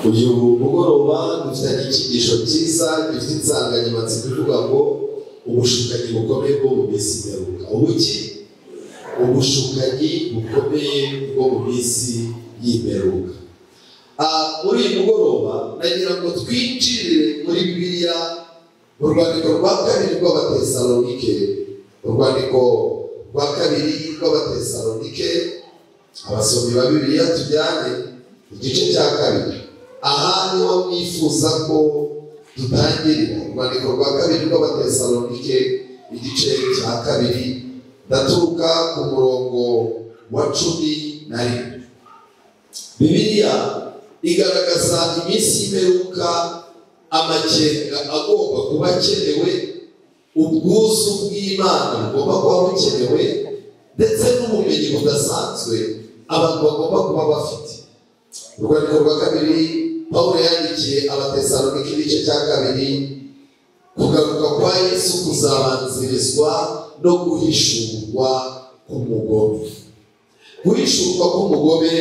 Uyu mugoroba dufitanye icyigisho cyiza gifite insanganyamatsiko ivuga ngo ubushukanyi bukomeye bwo mu minsi imperuka. Ubuki? Ubushukanyi bukomeye bwo mu minsi y'imperuka. Muri uyu mugoroba nagira ngo twinjirire muri Bibiliya mu rwandiko rwa kabiri rw'Abatesalonike, urwandiko rwa kabiri rw'Abatesalonike, abasomyi ba Bibiliya tujyane igice cya kabiri. Aha niho mwifuza ko dutangirira. Urwandiko rwa kabiri rw'Abatesalonike igice cya kabiri, ndaturuka ku murongo wa 11. Bibiliya igaragaza iminsi y'imperuka, amakenga agomba kuba akenewe, ubwuzu bw'Imana bugomba kuba bukenewe, ndetse n'ubumenyi budasanzwe abantu bagomba kuba bafite. Urwandiko rwa kabiri Pawulo yandikiye Abatesalonike igice cya kabiri, kugaruka kwa Yesu kuzabanzirizwa no guhishurwa k'umugome. Guhishurwa k'umugome,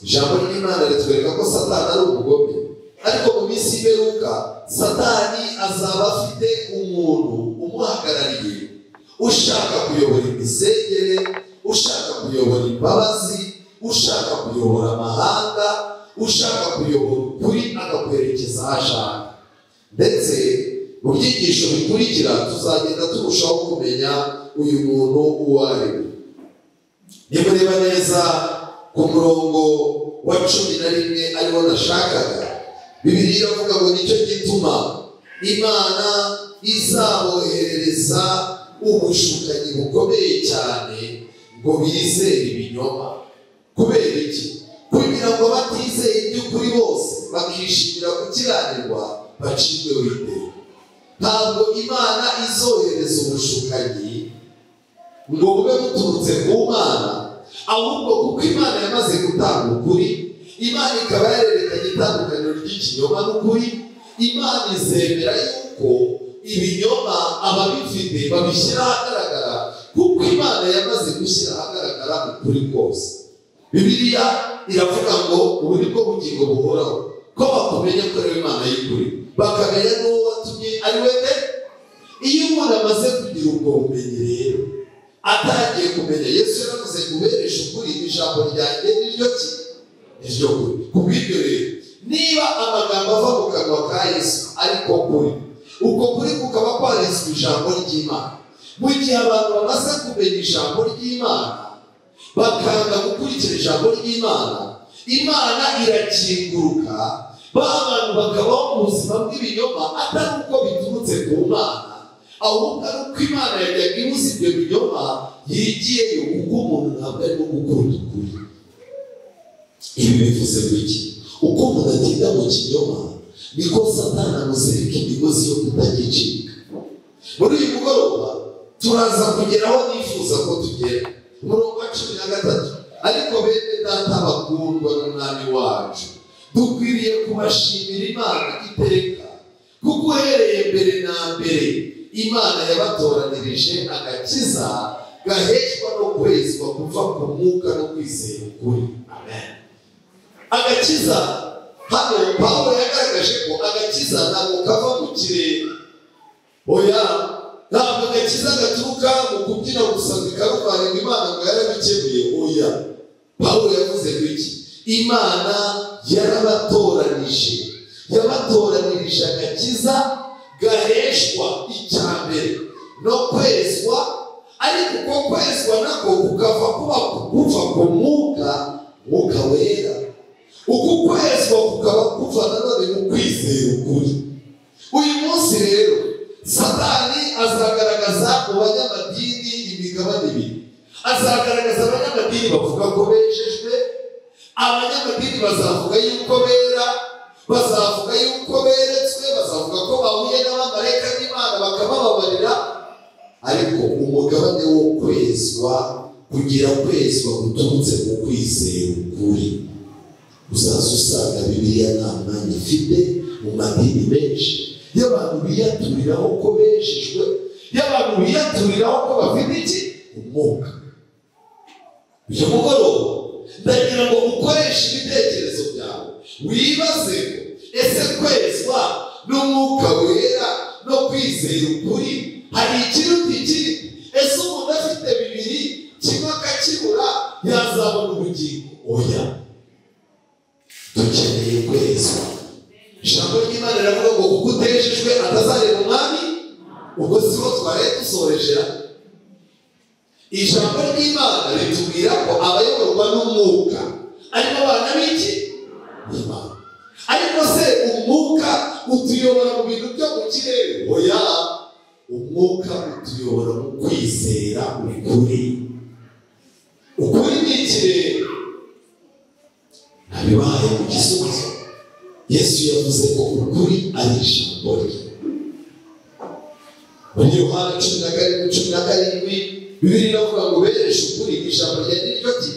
ijambo ry'Imana ritwereka ko Satani ari umugome, ariko mu minsi y'imperuka Satani azaba afite umuntu umuhagarariye, ushaka kuyobora imisengere, ushaka kuyobora imbabazi, ushaka kuyobora amahanga, ushaka kuyobora ukuri akakwerekeza aho ashaka. Ndetse mu byigisho bikurikira tuzagenda turushaho kumenya uyu muntu uwo ari we. Nimureba neza ku murongo wa 11 ariwo nashakaga, Bibiliya iravuga ngo nicyo gituma Imana izaboherereza ubushukanyi bukomeye cyane ngo bizere ibinyoma. Kubera iki? Kugira ngo batizeye iby'ukuri bose bakishimira gukiranirwa bacibwe witeka. Ntabwo Imana izohereza ubushukanyi ngo bube buturutse ku Mana, ahubwo kuko Imana yamaze gutanga ukuri, Imana ikaba yarerekanye itandukaniro ry'ikinyoma n'ukuri, Imana izemera yuko ibinyoma ababifite babishyira ahagaragara, kuko Imana yamaze gushyira ahagaragara ukuri kose. Bibiliya iravuga ngo ubu ni bwo bugingo buhoraho, ko bakumenya ko ari Imana y'ukuri, bakamenya n'uwo watumye ari we. Iyo umuntu amaze kugira ubwo bumenyi rero, atangiye kumenya, Yesu yaravuze ngo ubereshe ukuri, ijambo ryanjye niryo ki? Niryo kuri. Kubw'ibyo rero, niba amagambo ava mu kanwa ka Yesu ariko kuri, uko kuri kukaba kwaritswe ijambo ry'Imana, mu gihe abantu bamaze kumenya ijambo ry'Imana bakanga gukurikira ijambo ry'Imana, Imana irakinguruka, ba bantu bakabaho mu buzima bw'ibinyoma atari uko biturutse ku Mana, ahubwo ari uko Imana yajyaga ibuza ibyo binyoma yigiyeyo, kuko umuntu ntabwo arimo gukunda ukuri. Ibi bivuze iki? Uko umuntu atinda mu kinyoma niko Satani amuzirika imigozi yo kutagicika. Muri uyu mugoroba turaza kugeraho nifuza ko tugera. Umurongo wa 13, ariko bene data bakundwa n'Umwami wacu, dukwiriye kubashimira Imana iteka, kuko uhereye mbere na mbere Imana yabatoranirije agakiza gaheshwa no kwezwa kuva ku mwuka no kwizera ukuri. Amen. Agakiza hano Pawulo yagaragaje ko agakiza ntabwo kava mu kirere. Oya, ntabwo agakiza gaturuka mu kubyina gusa bikaruvanira Imana ngo yarabikemuye. Oya, Pawulo yavuze ngo iki? Imana yarabatoranije, yabatoranirije agakiza gaheshwa icya mbere no kwezwa, ariko uko kwezwa nako kukava kuba kuva ku mwuka, mwuka wera. Uku kwezwa kukaba kuva nanone mu kwizera ukuri. Uyu munsi rero Satani azagaragaza mu banyamadini imigabane ibiri. Azagaragaza abanyamadini bavuga ko bejejwe, abanyamadini bazavuga yuko bera, bazavuga yuko beretswe, bazavuga ko bahuye n'abamarayika b'Imana bakabababarira, ariko umugabane wo kwezwa, kugira kwezwa guturutse mu kwizera ukuri, uzaza usanga Bibiliya nta mwanya ifite mu madini menshi y'abantu biyaturiraho ko bejejwe, y'abantu biyaturiraho ko bafite iki? Umwuka. Uyu mugoroba ndagira ngo ukoreshe ibitekerezo byawe, Wibaze ngo ese kwezwa n'umwuka wera no kwizera ukuri hari ikiruta ikindi? Ese umuntu afite bibiri kimwe akakibura yazabona ubugingo? Oya, dukeneye kwezwa. Ijambo ry'Imana riravuga ngo kuko utejejwe atazareba umwami. Ubwo siho twari dusorejera. Ijambo ry'Imana ritubwira ko abayoborwa n'umwuka ariko abana b'iki? Imana. Ariko se umwuka utuyobora mu bintu byo mu kirere? Oya, umwuka utuyobora mu kwizera ukuri. Ukuri ni ikirere. Nabibaye mu gisubizo. Yesu yavuze ko ukuri ari ijambo rye. Muri Yohana 17:17 Bibiliya iravuga ngo bereshe ukuri, ijambo rye ni ryo ki?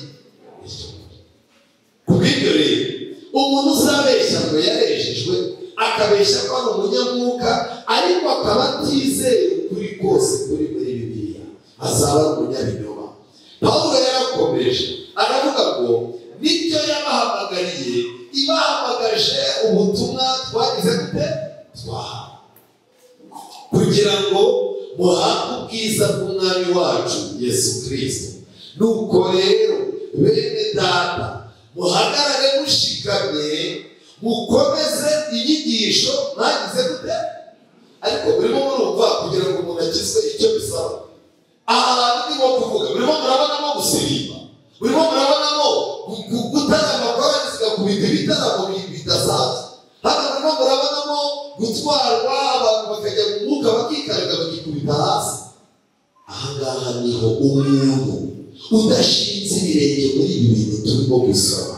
Kubw'ibyo rero umuntu uzabeshya ngo yarejejwe, akabeshya ko ari umunyamwuka, ariko akaba atizeye ukuri kose kuri muri Bibiliya, azaba ari umunyabinyoma. Pawulo yarakomeje aravuga ngo nibyo yabahamagariye, ibahamagaje ubutumwa twagize gute? Twahawe, kugira ngo muhabwe ubwiza bw'Umwami wacu Yesu Kristo. Nuko rero bene data, muhagarare mushikamye, mukomeze inyigisho mwagize gute? Ariko murimo murumva kugira ngo umuntu akizwe icyo bisaba. Aha hantu ndimo kuvuga, murimo murabonamo gusirimba, murimo murabonamo gutarama korali zigakubita ibitaramo bidasanzwe. Hano murimo murabonamo gutwarwa, abantu bakajya mu mwuka bakikaraga bakikubita hasi. Aha ngaha niho umuntu udashinze ibirenge muri ibi bintu turimo gusoma,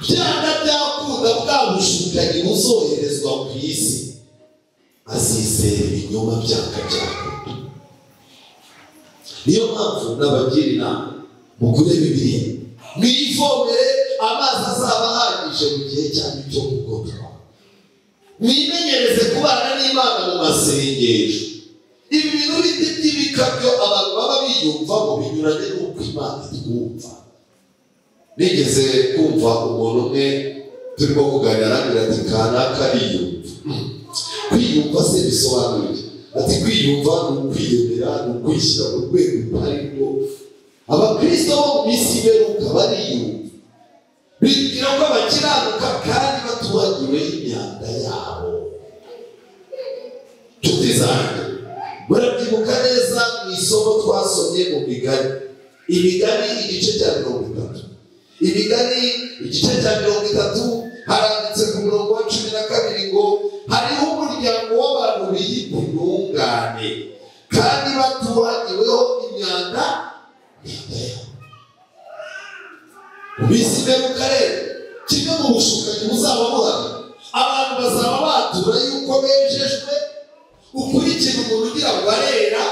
byanga byakunda bwa bushukanyi buzoherezwa ku isi, azizera ibinyoma byanga byakunda. Niyo mpamvu nabagira inama mugure Bibiliya, mwivomere amazi azaba ahagije mu gihe cyanyu cyo kugotwa, mwimenyereze kubana n'Imana mu masengesho. Ibi bintu bindi by'ibikabyo abantu baba biyumvamo binyuranye n'uko Imana itwumva. Nigeze kumva umuntu umwe turimo kuganira arambwira ati kanaka ariyumva. Kwiyumva se bisobanuye iki? Ati kwiyumva ni ukwiyemera, ni ukwishyira mu rwego utarimo. Abakristo bo mu minsi y'imperuka bariyumva, bibwira ko bakiranuka kandi batuhagiwe imyanda yabo. Nshuti zanjye, murabyibuka neza mu isomo twasomye mu migani. Imigani igice cya 30. Imigani igice cya 30 haranditse ku murongo wa 12 ngo hariho umuryango w'abantu biyita intungane kandi batuhagiweho imyanda yabo. Mu minsi y'imperuka rero, kimwe mu bushukanyi buzaba buhari, abantu bazaba batura yuko bejejwe. Ukurikira umuntu ugira ngo arera,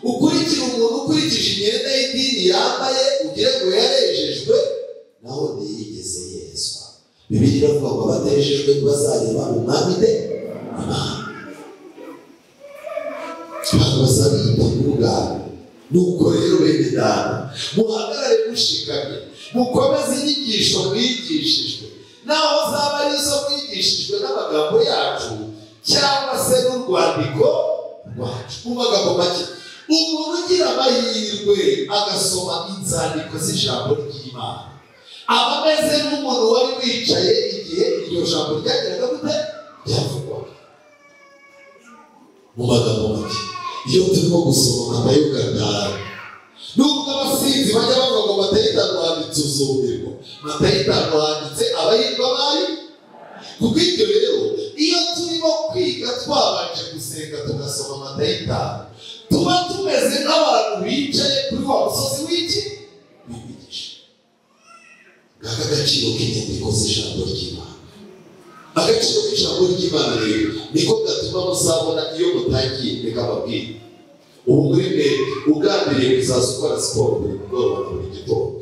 ukurikira umuntu ukurikije imyenda y'idini yambaye ugira ngo yarejejwe, naho ntiyigeze yezwa. Bibiliya iravuga ngo abatejejwe ntibazareba umwami de Imana. Abantu bazaba biyita intungane. Nuko rero bene data, muhagarare mushikamye, mukomeze inyigisho mwigishijwe, naho zaba ari izo mwigishijwe n'amagambo yacu cyangwa se n'urwandiko rwacu. Mu magambo make, umuntu ugira amahirwe agasoma inzandiko z'ijambo ry'Imana aba ameze nk'umuntu wari wicaye igihe iryo jambo ryageraga gute? Ryavugwaga. Mu magambo make, iyo turimo gusoma Matayo 5, nubwo abasinzi bajya bavuga ngo Matayo 5 handitse uzumirwa, Matayo 5 handitse abahirwa bari. Kubw'ibyo rero, iyo turimo kwiga twabanje gusenga tugasoma Matayo 5, tuba tumeze nk'abantu bicaye kuri wa musozi w'iki? W'imigisha. Ngaka agaciro k'inyandiko z'ijambo ry'Imana. Agaciro k'ijambo ry'Imana rero niko gatuma muzabona iyo mutangiye. Reka mbabwire, ubu muri mwe ugambiriye kuzaza ukora siporo buri mugoroba na buri gitondo,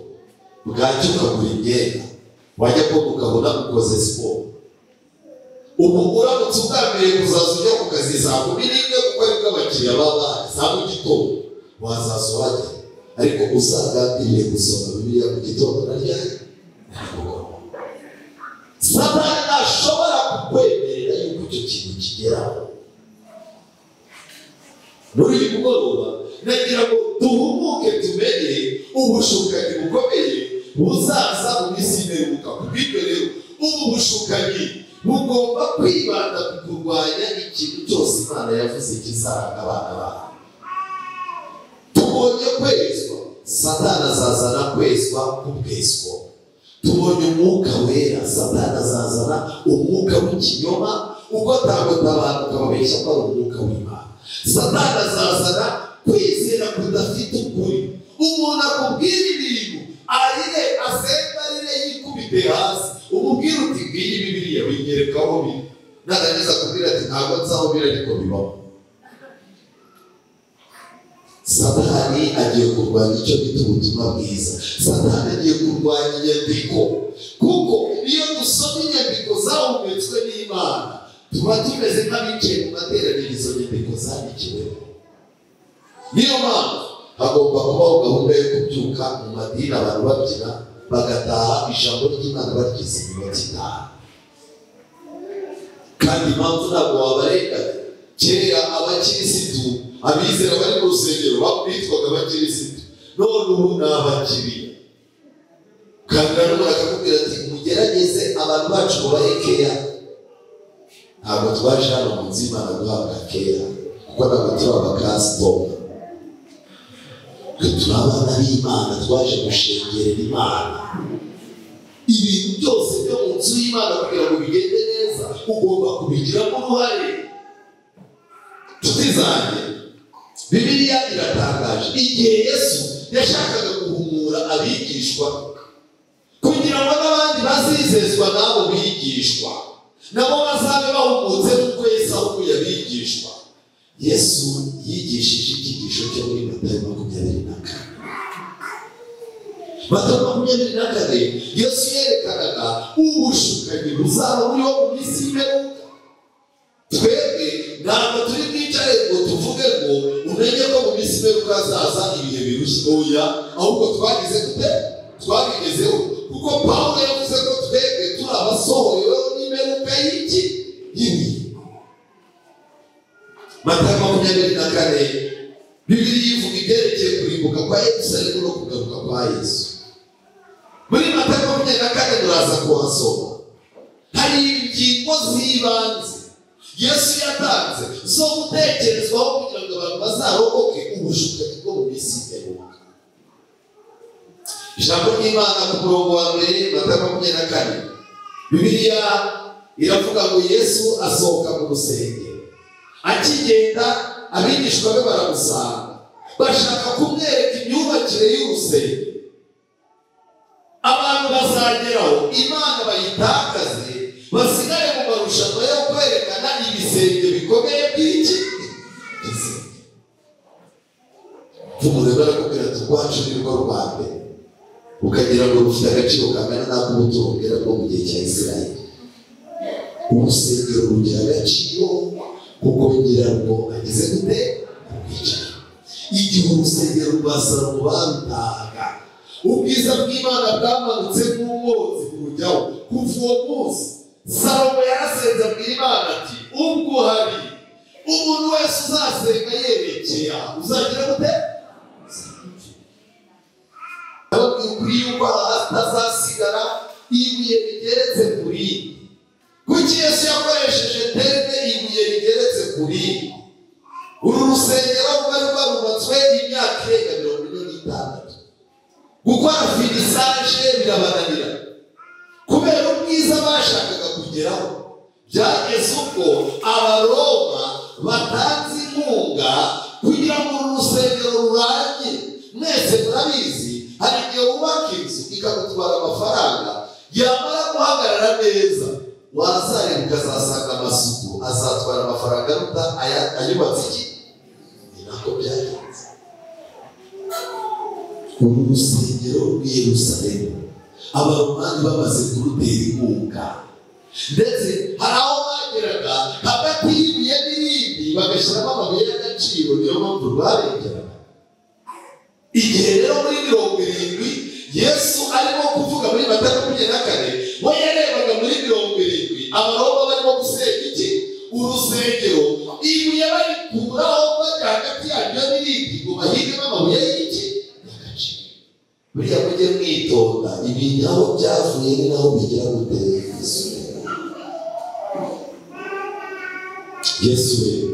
bwacya ukagura imyenda, wajya koga ukabona ukoze siporo. Ubu uramutse ugambiriye kuzaza ujya ku kazi saa 11 kuko aribwo abakiriya baba bahari, saa mu gitondo wazaza uhagera. Ariko uzagambiriye gusoma Bibiliya mu gitondo na ryari? Satani Muri uyu mugoroba nagira ngo duhumuke tumenye ubushukanyi bukomeye buzaza mu minsi y'imperuka. Kubw'ibyo rero ubu bushukanyi bugomba kwibanda ku kurwanya ikintu cyose Imana yavuze kizaranga abana bayo. Tubonye kwezwa, Satani azazana kwezwa k'ubwezwa. Tubonye umwuka wera, Satani azazana umwuka w'ikinyoma ugotagota abantu ukababeshya ko ari umwuka w'Imana. Satani azazana kwizera kudafite ukuri. Umuntu akubwira ibintu arire asenga arire yikubite hasi, umubwira uti ngiyi Bibiliya winyereka aho biri, narangiza akubwira ati ntabwo nzi aho biri ariko bibaho. Satani agiye kurwanya icyo bita ubutumwa bwiza. Satani agiye kurwanya inyandiko, kuko iyo dusoma inyandiko zahumetswe n'Imana tuba tumeze nk'abicaye mu materaniro izo nyandiko zandikiweho. Niyo mpamvu hagomba kubaho gahunda yo kubyuka mu madini abantu babyina bagataha ijambo ry'Imana baryize iminota 5. Kandi impamvu ntabwo wabarenganya, kera abakirisitu abizera bari mu rusengero bitwaga abakirisitu, none ubu ni abakiriya. Kandi nanone akakubwira ati mugerageze abantu bacu mubahe keya. Ntabwo twaje hano mu nzu y'Imana guhabwa keya, kuko ntabwo turi abakasitoma. Twe turi abana b'Imana, twaje gushengerera Imana. Ibintu byose byo mu nzu y'Imana kugira ngo bigende neza ugomba kubigiramo uruhare. Nshuti zanjye, Bibiliya iratangaje. Igihe Yesu yashakaga guhumura abigishwa kugira ngo n'abandi bazizezwa n'abo bigishwa nabo bazabe bahumutse nk'uko Yesu ahumuye abigishwa, Yesu yigishije icyigisho cyo muri Matayo 24. Matayo 24 Yesu yerekanaga ubushukanyi buzaba buriho mu minsi y'imperuka. Twebwe ntabwo turi bwicare ngo tuvuge ngo umenye ko mu minsi y'imperuka hazaza ibihe birushye. Oya, ahubwo twagize gute? Twabigezeho, kuko Pawulo yavuze ko twebwe turi abasohoreweho n'imperuka y'iki? Y'ibihe. Matayo 24 Bibiliya ivuga ibyerekeye kurimbuka kwa Yerusalemu no kugaruka kwa Yesu. Muri Matayo 24 muraza kuhasoma hari ingingo z'ibanze Yesu yatanze zo gutekerezwaho kugira ngo abantu bazarokoke ubushukanyi bwo mu minsi y'imperuka. Ijambo ry'Imana ku murongo wa 1 Matayo 24 Bibiliya iravuga ngo Yesu asohoka mu rusengero, akigenda abigishwa be baramusanga bashaka kumwereka imyubakire y'urusengero. Abantu bazageraho Imana bayitakaze basigare mu marushanwa yo kwerekana ibisenge bikomeye by'iki gisenge. Umuntu barakubwira ati urwacu ni rwo rwa mbere, ukagira ngo rufite agaciro kangana n'ak'ubutunzi bwera bwo mu gihe cya Isirayeli. Urusengero rugira agaciro kuko nyirarwo ageze gute? Kwicara. Igihe urusengero rwa Salomo barutahaga, ubwiza bw'Imana bwamanutse nk'umwotsi burujyaho. Kuva uwo munsi Salomo yarasenze abwira Imana ati ubwo hari umuntu wese uzasenga yerekeye aha uzagira gute? Ukuri yuko hatazasigara ibuye rigeretse ku rindi. Kuki Yesu yakoresheje terme ibuye rigeretse ku rindi? Uru rusengero rwari rwarubatswe imyaka irenga 46. Gukora finisaje birabananira kubera ubwiza bashakaga kugeraho. Byageze ubwo Abaroma batanze inkunga kugira ngo uru rusengero rurangire. Mwese murabizi, hari igihe wubaka inzu ikagutwara amafaranga, yamara guhagarara neza wazareba ukazasanga amasuku azatwara amafaranga aruta ayubatse iki? Ni nako byagenze. Uru rusengero rw'i Yerusalemu Abaromani bamaze kurutera inkunga, ndetse hari aho bageraga hagati y'ibuye n'irindi bagashyiramo amabuye y'agaciro, niyo mpamvu rwarengeraga. Igihe rero muri 70 Yesu arimo kuvuga muri Matayo 24, we yarebaga muri 70 Abaroma barimo gusenya iki? Urusengero. Ibuye barikuraho bajya hagati Mujye mwitonda, ibintu aho byavuye ni naho bigira gutera isubira. Yesu rero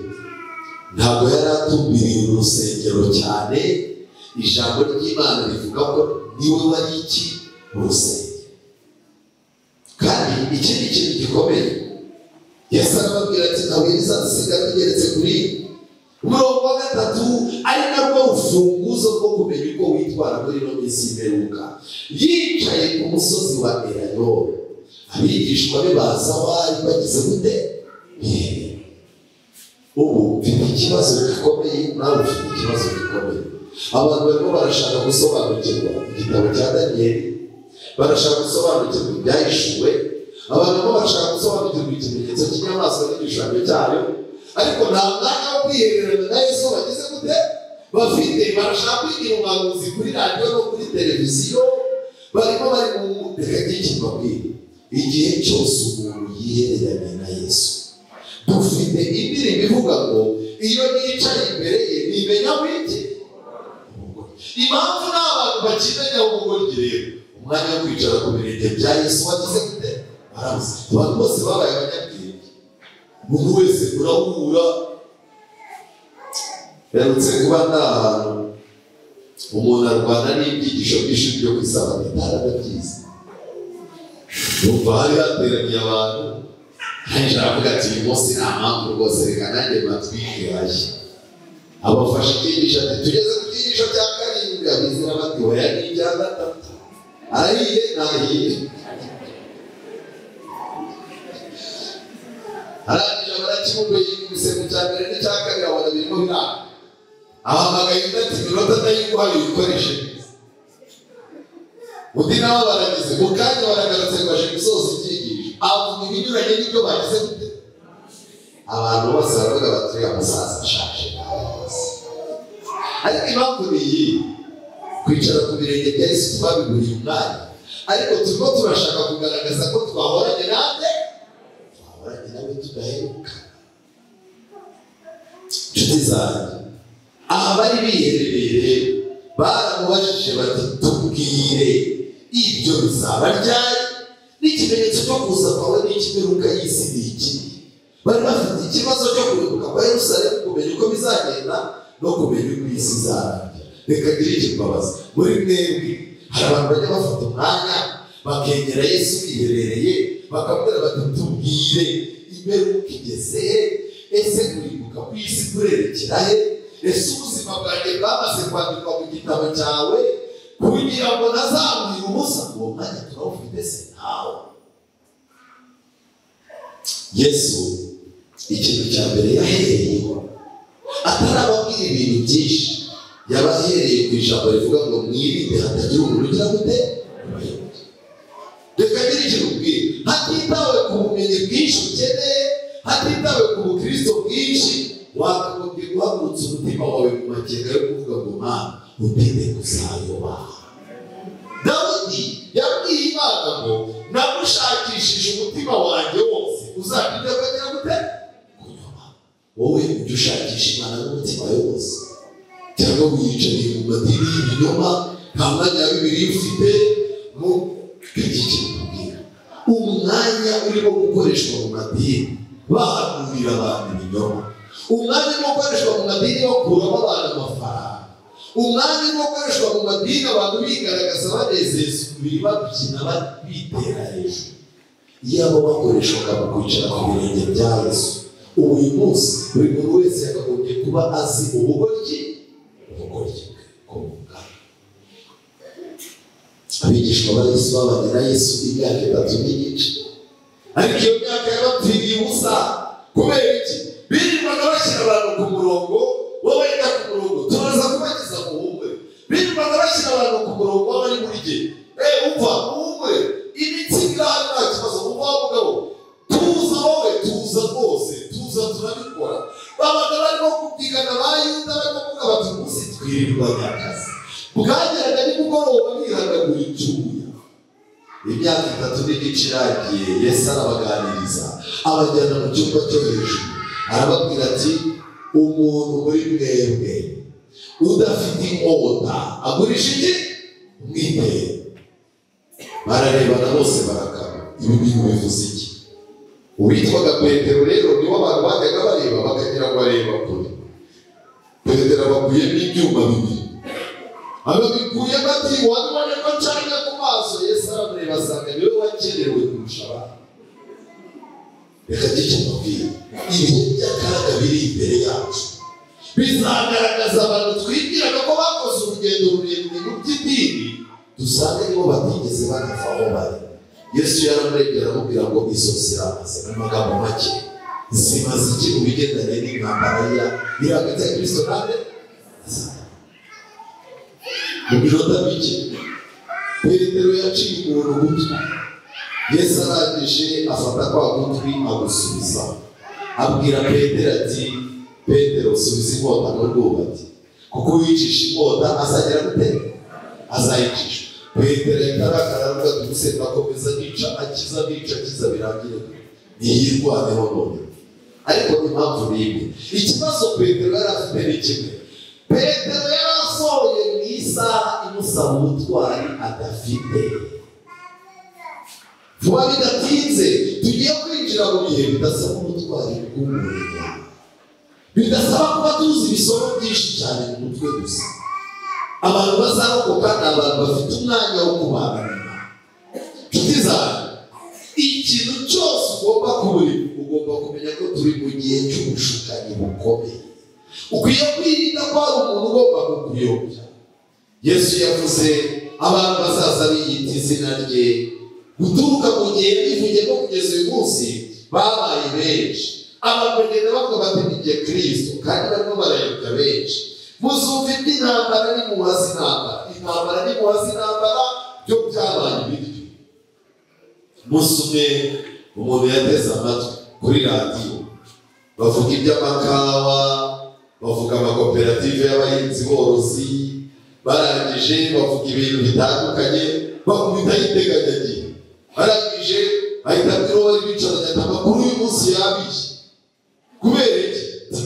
ntabwo yari atumbiriye urusengero cyane. Ijambo ry'Imana rivuga ko niwe wari iki urusengero. Kandi ikindi kintu gikomeye, Yesu arababwira ati ntabwo rizasiga rigeretse kuri umurongo wa 3, ari narwo rufunguzo rwo kumenya uko witwara muri ino minsi y'imperuka. Yicaye ku musozi wa Elayono, abigishwa be baza bari bagize gute? Ubu mfite ikibazo gikomeye, nawe ufite ikibazo gikomeye. Abantu barimo barashaka gusobanukirwa igitabo cya Daniyeli, barashaka gusobanukirwa ibyahishuwe, abantu barimo barashaka gusobanukirwa ikimenyetso cy'inyamaswa n'igishushanyo cyayo, ariko nta mwanya wo kwihererana na Yesu bagize gute bafite. Barashaka kwigira umuhanuzi kuri radiyo no kuri televiziyo, barimo bari mu reka ry'ikibabwira. Igihe cyose umuntu yihereranye na Yesu, dufite indirimbo ivuga ngo iyo nicaye imbere ye nimenya wiki. Impamvu nta bantu bakimenya ubugoryi rero, umwanya wo kwicara ku birenge bya Yesu wagize gute barabuze. Abantu bose babaye abanyabwenge, umuntu wese urahura. Herutse kuba nta hantu umuntu arwana n'ibyigisho by'ishuri ryo ku isabato itarabyize. Numva hari hateraniye abantu, nanjye aravuga ati uyu munsi nta mpamvu rwose, reka nanjye matwike hashya. Abafashe icyigisho ati tugeze ku cyigisho cya 7, abizera bati oya ni icya 3. Arahiye ntahiye. Arangije barakimubwiye yikubise mu cya 2 n'icya 2, abona birimo biranga. Ahamagaye undi ati iminota ndayiguhaye uyikoreshe neza. Undi nawe baragize mu kanya baragarutse ngo aje gusoza icyigisho, avuga ibinyuranye n'ibyo bagize gute. Abantu bose baravuga bati uriya musaza ashaje nawe rwose. Ariko impamvu ni iyi, kwicara ku birenge bya Yesu twabiguriye umwanya, ariko turimo turashaka kugaragaza ko twahoranye nawe, twahoranye nawe tudaheruka. Inshuti zanjye, aha bari biherereye rero baramubajije bati tubwire ibyo bizaba ryari, n'ikimenyetso cyo kuza kwawe n'ikimeruka y'isi ni iki? Bari bafite ikibazo cyo kurimbuka kwa Yerusalemu, kumenya uko bizagenda no kumenya uko isi izarangira. Reka ngire icyo mbabaza, muri mwebwe hari abantu bajya bafata umwanya bakegera Yesu biherereye, bakabwira bati tubwire imperuka igeze he? Ese kurimbuka kw'isi kurerekera he? Ese ubuzima bwanjye bwamaze kwandikwa mu gitabo cyawe kugira ngo ntazambwira ubusa? Uwo mwanya turawufite se? Ntawo. Yesu ikintu cya mbere yahereyeho, atarababwira ibintu byinshi, yabahereye ku ijambo rivuga ngo mwirinde hatagira umuntu ugira gute. Reka ngire ikintu ubwira, hatitawe ku bumenyi bwinshi ukeneye, hatitawe ku bukristo bwinshi, wakagombye guhagurutsa umutima wawe mu makenga yo kuvuga ngo Mana utinde kuzayoba. Dawidi yabwiye Imana ngo nagushakishije umutima wanjye wose, uzatinde kugira gute kunyoba. Wowe ujya ushakisha Imana n'umutima wawe wose, cyangwa wiyicariye mu madini y'ibinyoma, nta mwanya wa Bibiliya ufite? Mu kubwira umwanya urimo gukoreshwa mu madini bahanurira abantu ibinyoma, umwanya urimo gukoreshwa mu madini bakuramo abantu amafaranga, umwanya urimo gukoreshwa mu madini abantu bigaragaza banezeza umubiri, babyina bitera hejuru. Iyaba bakoreshwaga mu kwicara ku birenge bya Yesu, ubu uyu munsi buri muntu wese yakagombye kuba azi ubugoryi bwe bungana. Abigishwa ba Yesu babanye na Yesu imyaka 3 n'igice, ariko iyo myaka yabapfiriye ubusa. Kubera iki? Birirwaga bashyira abantu ku murongo, wowe jya ku murongo turaza kubagiza muhumure. Birirwaga bashyira abantu ku murongo w'abari muri jye, umva muhumure, imitsi irahari nta kibazo, umva wa mugabo tuza, wowe tuza rwose, tuza turabikora. Babaga barimo kubyigana ba Yuda, barimo kuvuga bati umunsi twirirwanya akazi, bwageraga nimugoroba bihanagura icyuya. Imyaka 3 n'igice iragiye, Yesu arabaganiriza, abajyana mu cyumba cyo hejuru, arababwira ati umuntu muri mwebwe udafite inkota agurisha iki? Umwitero. Bararebana bose barakama. Ibi bintu bivuze iki? Uwitwaga Petero rero niwe abantu bajyaga bareba bakagira ngo areba kure. Petero abakuyemo ibyuma bibiri. Ababikuyemo ati wabibonye ko ncanye ku maso. Yesu aramureba asanga niwe wakerewe kurusha abandi. Reka gice mbabwire, ibihe by'akaga biri imbere yacu bizagaragaza abantu twibwiraga ko bakoze urugendo rurerure mu by'idini, dusanga nibo batigeze banava aho bari. Yesu yaramurebye aramubwira ngo izo ziramaze. Mu magambo make, zimaze iki mu bigendanye n'intambara iri hagati ya Kristo nande? Mu minota mike Petero yaciye umuntu ugutwi. Yesu arangije afata kwa gutwi agusubiza, abwira Petero ati Petero subiza inkota mu rwubati, kuko uwicisha inkota azagera gute? Azayicisha. Petero ahita aravuga ati ubuse akomeza nica akiza nica akiza birangire ntiyirwaneho none. Ariko impamvu ni imwe, ikibazo Petero yari afite ni kimwe. Petero yari asohoye mu isaha imusaba ubutwari adafite. Vuba bidatinze tugiye kwinjira mu bihe bidasaba ubutwari bw'umurimo, bidasaba kuba tuzi ibisomo byinshi cyane mu mutwe gusa. Abantu bazarokoka ni abantu bafite umwanya wo kubana n'Imana. Nshuti zanjye, ikintu cyose ugomba kubura, ugomba kumenya ko turi mu gihe cy'ubushukanyi bukomeye. Ukwiye kwirinda ko hari umuntu ugomba kukuyobya. Yesu yavuze abantu bazaza biyita izina rye, guturuka mu gihe bivugiyemo kugeza uyu munsi babaye benshi. Abantu bagenda bavuga bati ni jye Kristo, kandi barimo barayobya benshi. Muzumva iby'intambara n'impuha z'intambara, intambara n'impuha z'intambara byo byabaye ibiryo. Umunsi umwe umuntu yateze amatwi kuri radiyo bavuga iby'amakawa, bavuga amakoperative y'abahinzi borozi, barangije bavuga ibintu bitandukanye, bakubitaho iteganyagihe. Barangije ahita abwira uwo bari bicaranye ati amakuru y'uyu munsi yabishye. Kubera iki?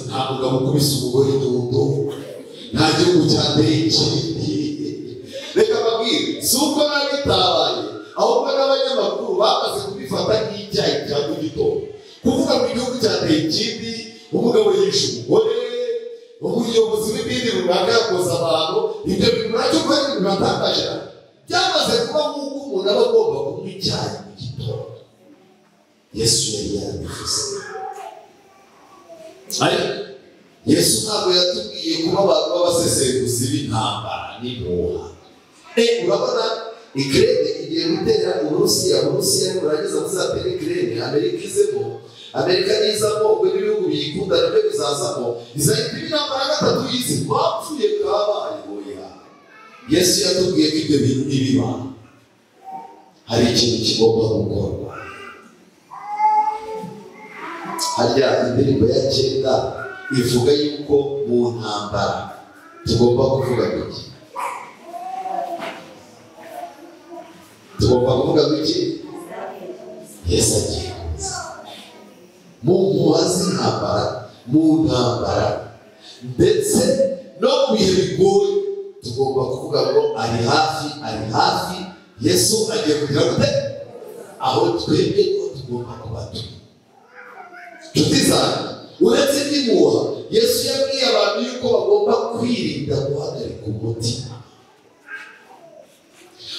Nta mugabo ukubise umugore inyundo, nta gihugu cyateye ikindi. Reka mbabwire, si uko biba bitabaye, ahubwo n'abanyamakuru bamaze kubifata nk'icyayi cya mu gitondo. Kuvuga ngo igihugu cyateye ikindi, umugabo yishe umugore, umuyobozi w'idini runaka yakoze abantu, ibyo bintu nacyo ko ari ibintu batangaje. Byamaze kuba nk'uko umuntu aba agomba kunywa icyayi mu gitondo. Yesu yari yarabivuze. Ariko Yesu ntabwo yatubwiye kuba abantu b'abasesenguzi b'intambara n'impuha. Urabona Ukraine igiye gutera Uburusiya, Uburusiya niburangiza buzatera Ukraine, Amerika izemo, Amerika nizamo, ubwo n'ibihugu biyikunda nabyo bizazamo, izahita iba intambara ya gatatu y'isi. Bapfuye kabaye oya. Yesu yatubwiye ko ibyo bintu nibiba hari ikintu kigomba gukorwa. Harya indirimbo ya 9 ivuga yuko mu ntambara tugomba kuvuga iki? Tugomba kuvuga iki? Yesu agiye kuza. Mu mpuha z'intambara, mu ntambara ndetse no mu bihe bigoye tugomba kuvuga ngo ari hafi, ari hafi. Yesu agiye kugira gute? Aho twebwe ko tugomba kuba turi. Nshuti zanjye, uretse n'impuha, Yesu yabwiye abantu yuko bagomba kwirinda guhagarika umutima.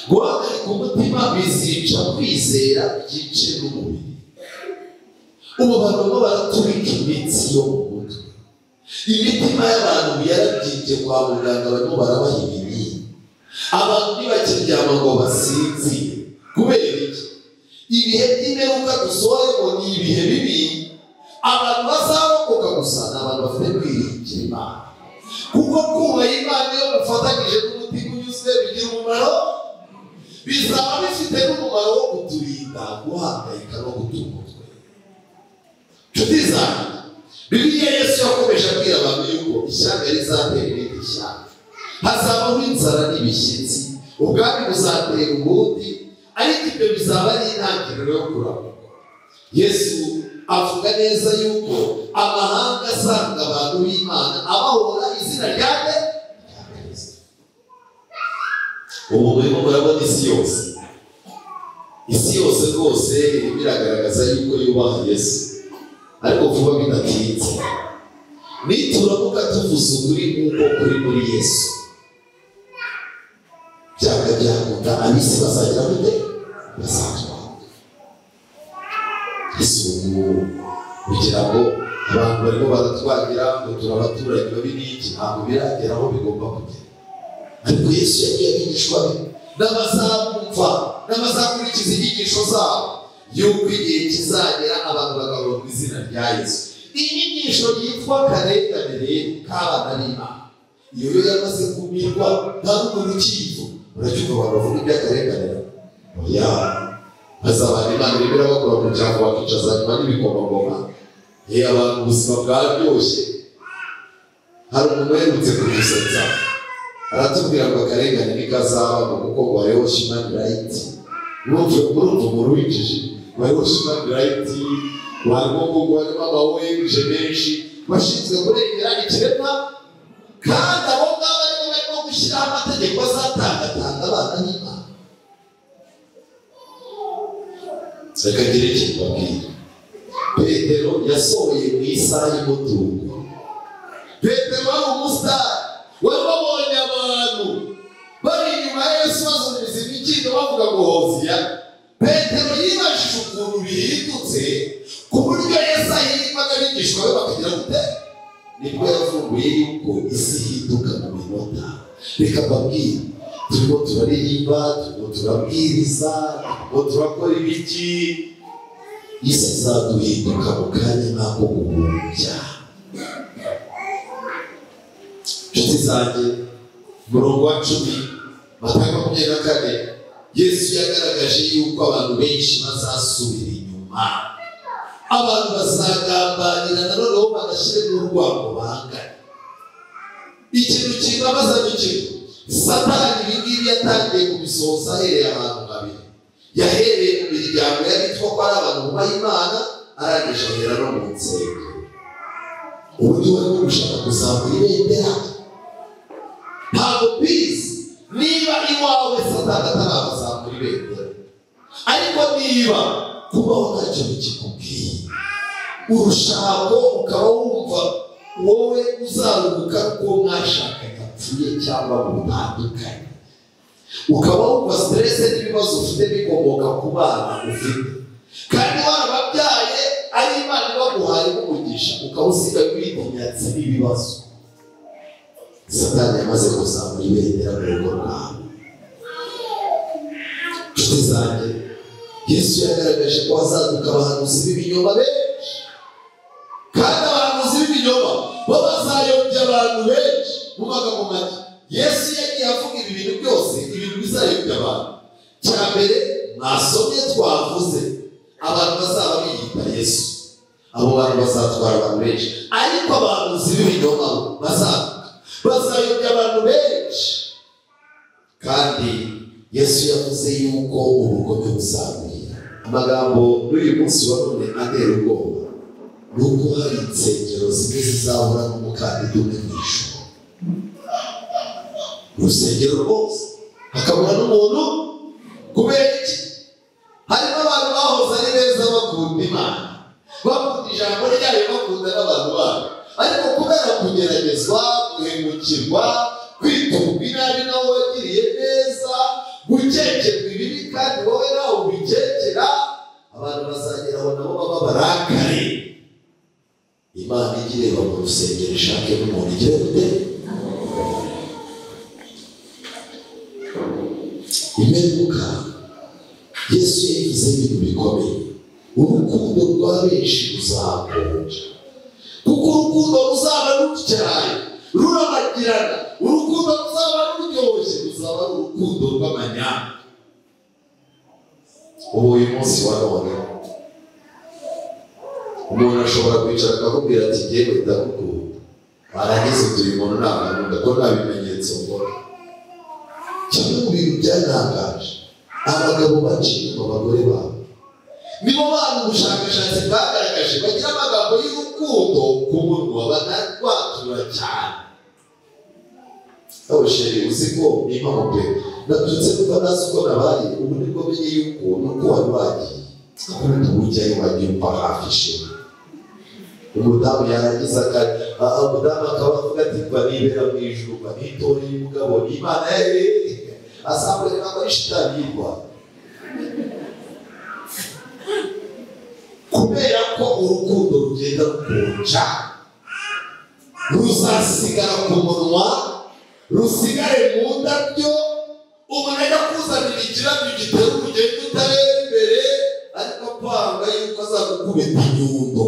Guhagarika umutima bizica kwizera, byice n'umubiri. Ubu abantu barimo baraturika imitsi yo mu mutwe. Imitima y'abantu yarabyimbye kwa muganga, barimo barabaha ibinini. Abantu ntibakiryama ngo basinzire. Kubera iki? Ibihe by'imperuka dusohoyemo ni ibihe bibi. Abantu bazarokoka gusa ni abantu bafite kwiringira Imana. Kuko kubaha Imana iyo mufatanyije n'umutima unyuzwe bigira umumaro, bizaba bifite n'umumaro wo kuturinda guhangayika no guta umutwe. Nshuti zanjye, Bibiliya Yesu yakomeje abwira abantu yuko ishyanga rizatera irindi shyanga, hazabaho inzara n'ibishyitsi, ubwami buzatera ubundi, ariko ibyo bizaba ari intangiriro yo kuramukwa. Yesu avuga neza yuko amahanga asanga abantu b'Imana abahora izina rya nde? Rya Kristo. Ubu murimo murabona isi yose, isi yose rwose irimo iragaragaza yuko yubaha Yesu, ariko vuba bidatinze nituramuka tuvuze ukuri nk'uko kuri muri Yesu, byanga byakunda ab'isi bazagira gute? Bazatwanga. Ese ubu kugira ngo abantu barimo baratwagira ngo turi abaturanyi babi n'iki, ntabwo biragera aho bigomba kugera. Ariko Yesu yabwiye abigishwa be n'abazamwumva n'abazakurikiza inyigisho zabo yuko igihe kizagera abantu bagahora mu izina rya Yesu. Inyigisho yitwa akarenganire k'abana b'Imana, iyo yo yamaze kumirwa nta n'umuntu ukiyivuga. Uracyumva abantu bavuga iby'akarenganire? Oya, bazabana Imana irimo irabakura ku cyago bakicaza nyuma n'ibikomangoma. Abantu ubuzima bwaryoshye. Hari umuntu uherutse kudusetsa aratubwira ngo akarengane ntikazabamo kuko ngo hariho human right. Urumva umuntu w'injiji ngo hariho human right, harimo ngo harimo ama ONG menshi bashinzwe kurengera ikiremwa, kandi abo ngabo aribo barimo gushyiraho amategeko azatangatanga abana b'Imana. Reka ngire ikintu mbabwira. Petero yasohoye mu isaha y'umutungo. Petero wari umusitari, wari wabonye abantu bari inyuma ya Yesu bazunguza imikindo bavuga ngo Hoziya. Petero yibajije ukuntu bihindutse ku buryo Yesu ahirwa n'abigishwa be bakagira gute? Nibwo yavumbuye yuko isi ihinduka mu minota. Reka mbabwire, turimo turaririmba, turimo turabwiriza, turimo turakora ibiki, isi izaduhinduka mu kanya nk'ako guhumbya. Inshuti zanjye, umurongo wa 10 Matayo 24, Yesu yagaragaje yuko abantu benshi bazasubira inyuma, abantu bazagambanira na noneho bagashyire n'urwango bangana. Ikintu kibabaza ni kimwe, Satani ibi ngibi yatangiye kubisohoza ahereye ahantu habiri. Yahereye mu miryango y'abitwa ko ari abantu bubaha Imana, arangije ahera no mu nsengero. Ubu niwe arimo gushaka kuzamura ibendera. Ntabwo bizi niba iwawe Satani atarabazamura ibendera, ariko niba kubaho ntacyo bikikubwiye, urushako ukaba wumva wowe uzaruhuka ko mwashakanye apfuye cyangwa mutandukanye, ukaba wumva stress n'ibibazo ufite bikomoka ku bana ufite, kandi warababyaye ari Imana ibaguhaye umugisha, ukaba usigaye wita imyatsi n'ibibazo. Satani yamaze kuzamura ibendera mu rugo rwawe. Inshuti zanjye, Yesu yagaragaje ko hazaduka abahanuzi b'ibinyoma benshi, kandi abahanuzi b'ibinyoma bo bazayobya abantu benshi. Mu magambo make, Yesu yagiye avuga ibi bintu byose, ibintu bizayobya abantu. Cya mbere mwasomye twavuze, abantu bazaba biyita Yesu, abo bantu bazatwara abantu benshi. Ariko abahanuzi b'ibinyoma bazayobya abantu benshi. Kandi Yesu yavuze yuko ubugome buzagwira. Amagambo n'uyu munsi wa none atera ubwoba ni uko hari insengero zimwe zizahura n'umukandida umwe mu ijuru. Urusengero rwose hakabura n'umuntu. Kubera iki? Harimo abantu bahoze ari beza bakunda Imana, bakunda ijambo ryayo, bakunda n'abantu bayo, ariko kubera kugeragezwa, guhemukirwa, kwiturwa inabi nawe wagiriye neza, gukekerwa ibibi kandi wowe nawe ubikekera, abantu bazageraho nabo baba barakare. Imana ijye ireba mu rusengero ishake n'umuntu igira gute? Imperuka, Yesu yayivuze ibintu bikomeye. Urukundo rwa benshi ruzakonja, kuko urukundo ruzaba rutyaye, rurabagirana. Urukundo ruzaba ruryoshye, ruzaba ari urukundo rw'amanyanga. Ubu uyu munsi wa none umuntu ashobora kwicara akakubwira ati njyewe ndagukunda, warangiza uti uyu muntu ntabwo ankunda ko nta bimenyetso mbona. Kimwe mu bintu byantangaje, abagabo baciye inyuma abagore babo nibo bantu ubushakashatsi bwagaragaje bagira amagambo y'urukundo ku munwa banarwatura cyane. Aho chéri uzi ko nimpamo pe nabyutse kuva ntazi uko nabaye, ubu nibwo menye yuko nuko wari wagiye akunda ujyayo wagiye umva hafi chéri. Umudamu yarangiza umudamu akaba avuga ati mba nibera mu ijuru mba nitoreye umugabo n'Imana asambure ntabwo ari shitani yirwa. Kubera ko urukundo rugenda rukonja ruzasigara ku munwa rusigare mu ndabyo, umuntu ajya kuzanira ikirabyo gitera urugendo utareba imbere ariko apanga yuko azagukubita inyundo.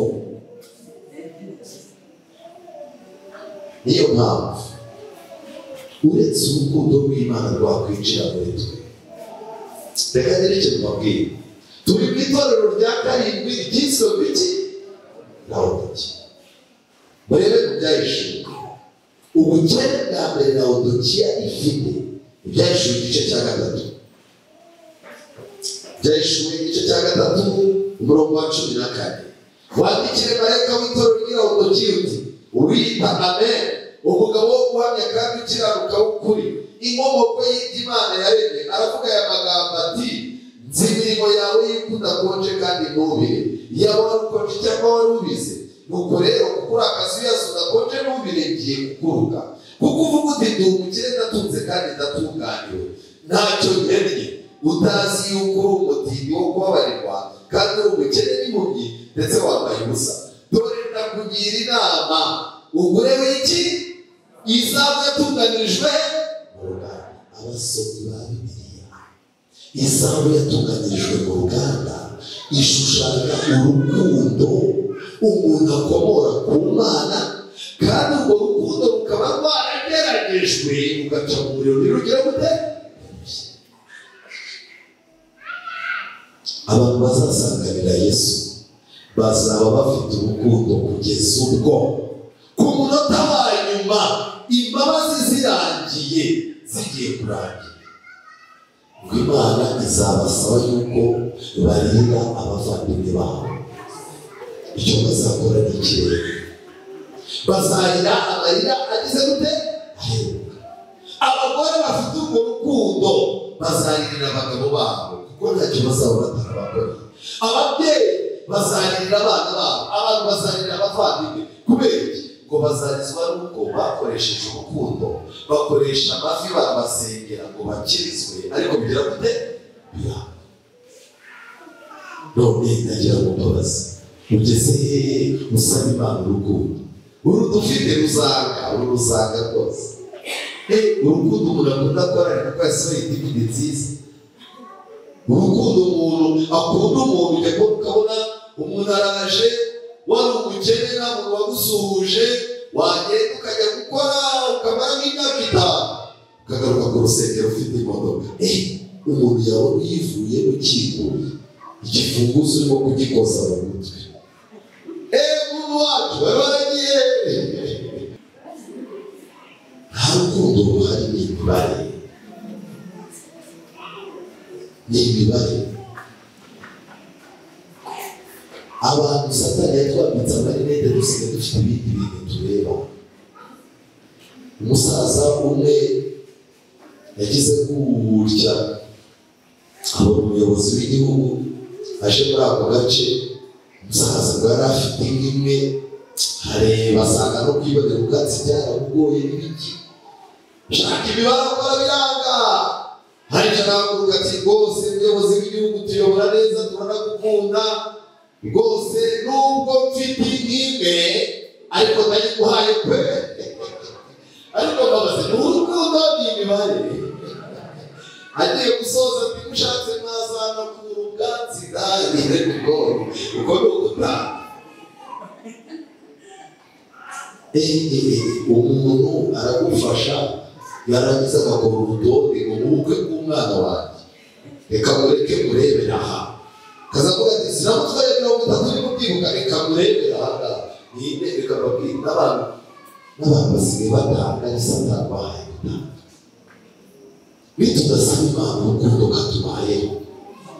Niyo mpamvu uretse urukundo rw'Imana rwakwinjira muri twe. Reka ngire ikintu mbabwire, turi mu itorero rya karindwi ryiswe biki? Laodikiya. Murebe mu Byahishuwe ubukene bwa mbere Laodikiya ifite. Ibyahishuwe igice cya 3, Ibyahishuwe igice cya 3 umurongo wa 14. Wandikire marayika w'itorero ry'i Laodikiya uti uwita Amen, umugabo wo guhamya kandi ukiranuka w'ukuri, inkomoko y'Imana yaremye, aravuga aya magambo ati nzi imirimo yawe y'uko udakonje kandi ntubire, yaba wari ukonje cyangwa wari ubize. Nuko rero kuko uri akazuyazi udakonje ntubire, ngiye kukuruka. Kuko uvuga uti ndi umukire ndatunze kandi ndatunganiwe, ntacyo nkennye, utazi yuko uri umutindi wo kubabarirwa kandi uri umukene n'impumyi ndetse wambaye ubusa. Dore ndakugira inama, ugure w'iki? Izahabu yatunganirijwe mu ruganda. Abasomyi ba Bibiliya, izahabu yatunganirijwe mu ruganda ishushanya urukundo umuntu akomora ku Mana, kandi urwo rukundo rukaba rwarageragejwe rugaca mu muriro ntirugire gute? Abantu bazasanganira Yesu bazaba bafite urukundo kugeza ubwo ku munota wa nyuma imbabazi zirangiye zigiye kurangira, ngo Imana izabasaba yuko barira abavandimwe babo. Icyo bazakora ni ikirere, bazarira amarira agize gute? Aheruka. Abagore bafite urwo rukundo bazaririra abagabo babo kuko ntacyo bazaba batarabakoreye. Ababyeyi bazaririra abana babo, abantu bazaririra abavandimwe. Kubera iki? Ngo bazarizwa n'uko bakoresheje urukundo, bakoresha amavi barabasengera ngo bakirizwe, ariko bigira gute? Biranga. None ndagira ngo mbabaze, ugeze hehe usaba Imana urukundo? Uru dufite ruzanga, uru ruzanga rwose. Urukundo umuntu akunda korari kuko yasohoye DVD nziza. Urukundo umuntu akunda umuntu, ujya ukabona umuntu araje wari umukene nta muntu wagusuhuje, wagenda ukajya gukora ukamara nk'imyaka 5 ukagaruka ku rusengero ufite imodoka. Umuntu yabona uyivuye ukinguye igifunguzo urimo kugikoza mu mutwe. Muntu wacu bari baragiye. Nta rukundo ruhari, ni imibare, ni imibare. Abantu Satani yatwambitse amarinete, dusigaye dufite ibindi bintu tureba. Umusaza umwe yagize gutya abona umuyobozi w'igihugu aje muri ako gace. Umusaza ngo yari afite inka imwe, areba asanga no kwibonera ubwatsi byaramugoye n'ibiki, shaka imibare akora biranga. Haricara ahaguruka ati rwose umuyobozi w'igihugu tuyobora neza, turanagukunda rwose, nubwo mfite inka imwe ariko ndayiguhaye pe. Ariko mbabaze, ni urukundo ni imibare. Agiye gusoza ati mushatse mwazana kura ubwatsi ndahagire kuko uko ni ugutanga. Umuntu aragufasha yarangiza agakora urutonde ngo mu bukwe bw'umwana wanjye reka mureke murebere aha. Kazavuga ati sinamutwaye 30 urimo kwibuka, reka murebere aha ngaha. Ninde? Reka mbabwire, n'abantu basigaye batanga ni Satani bahaye gutanga. Nitudasaba Imana urukundo katubayeho.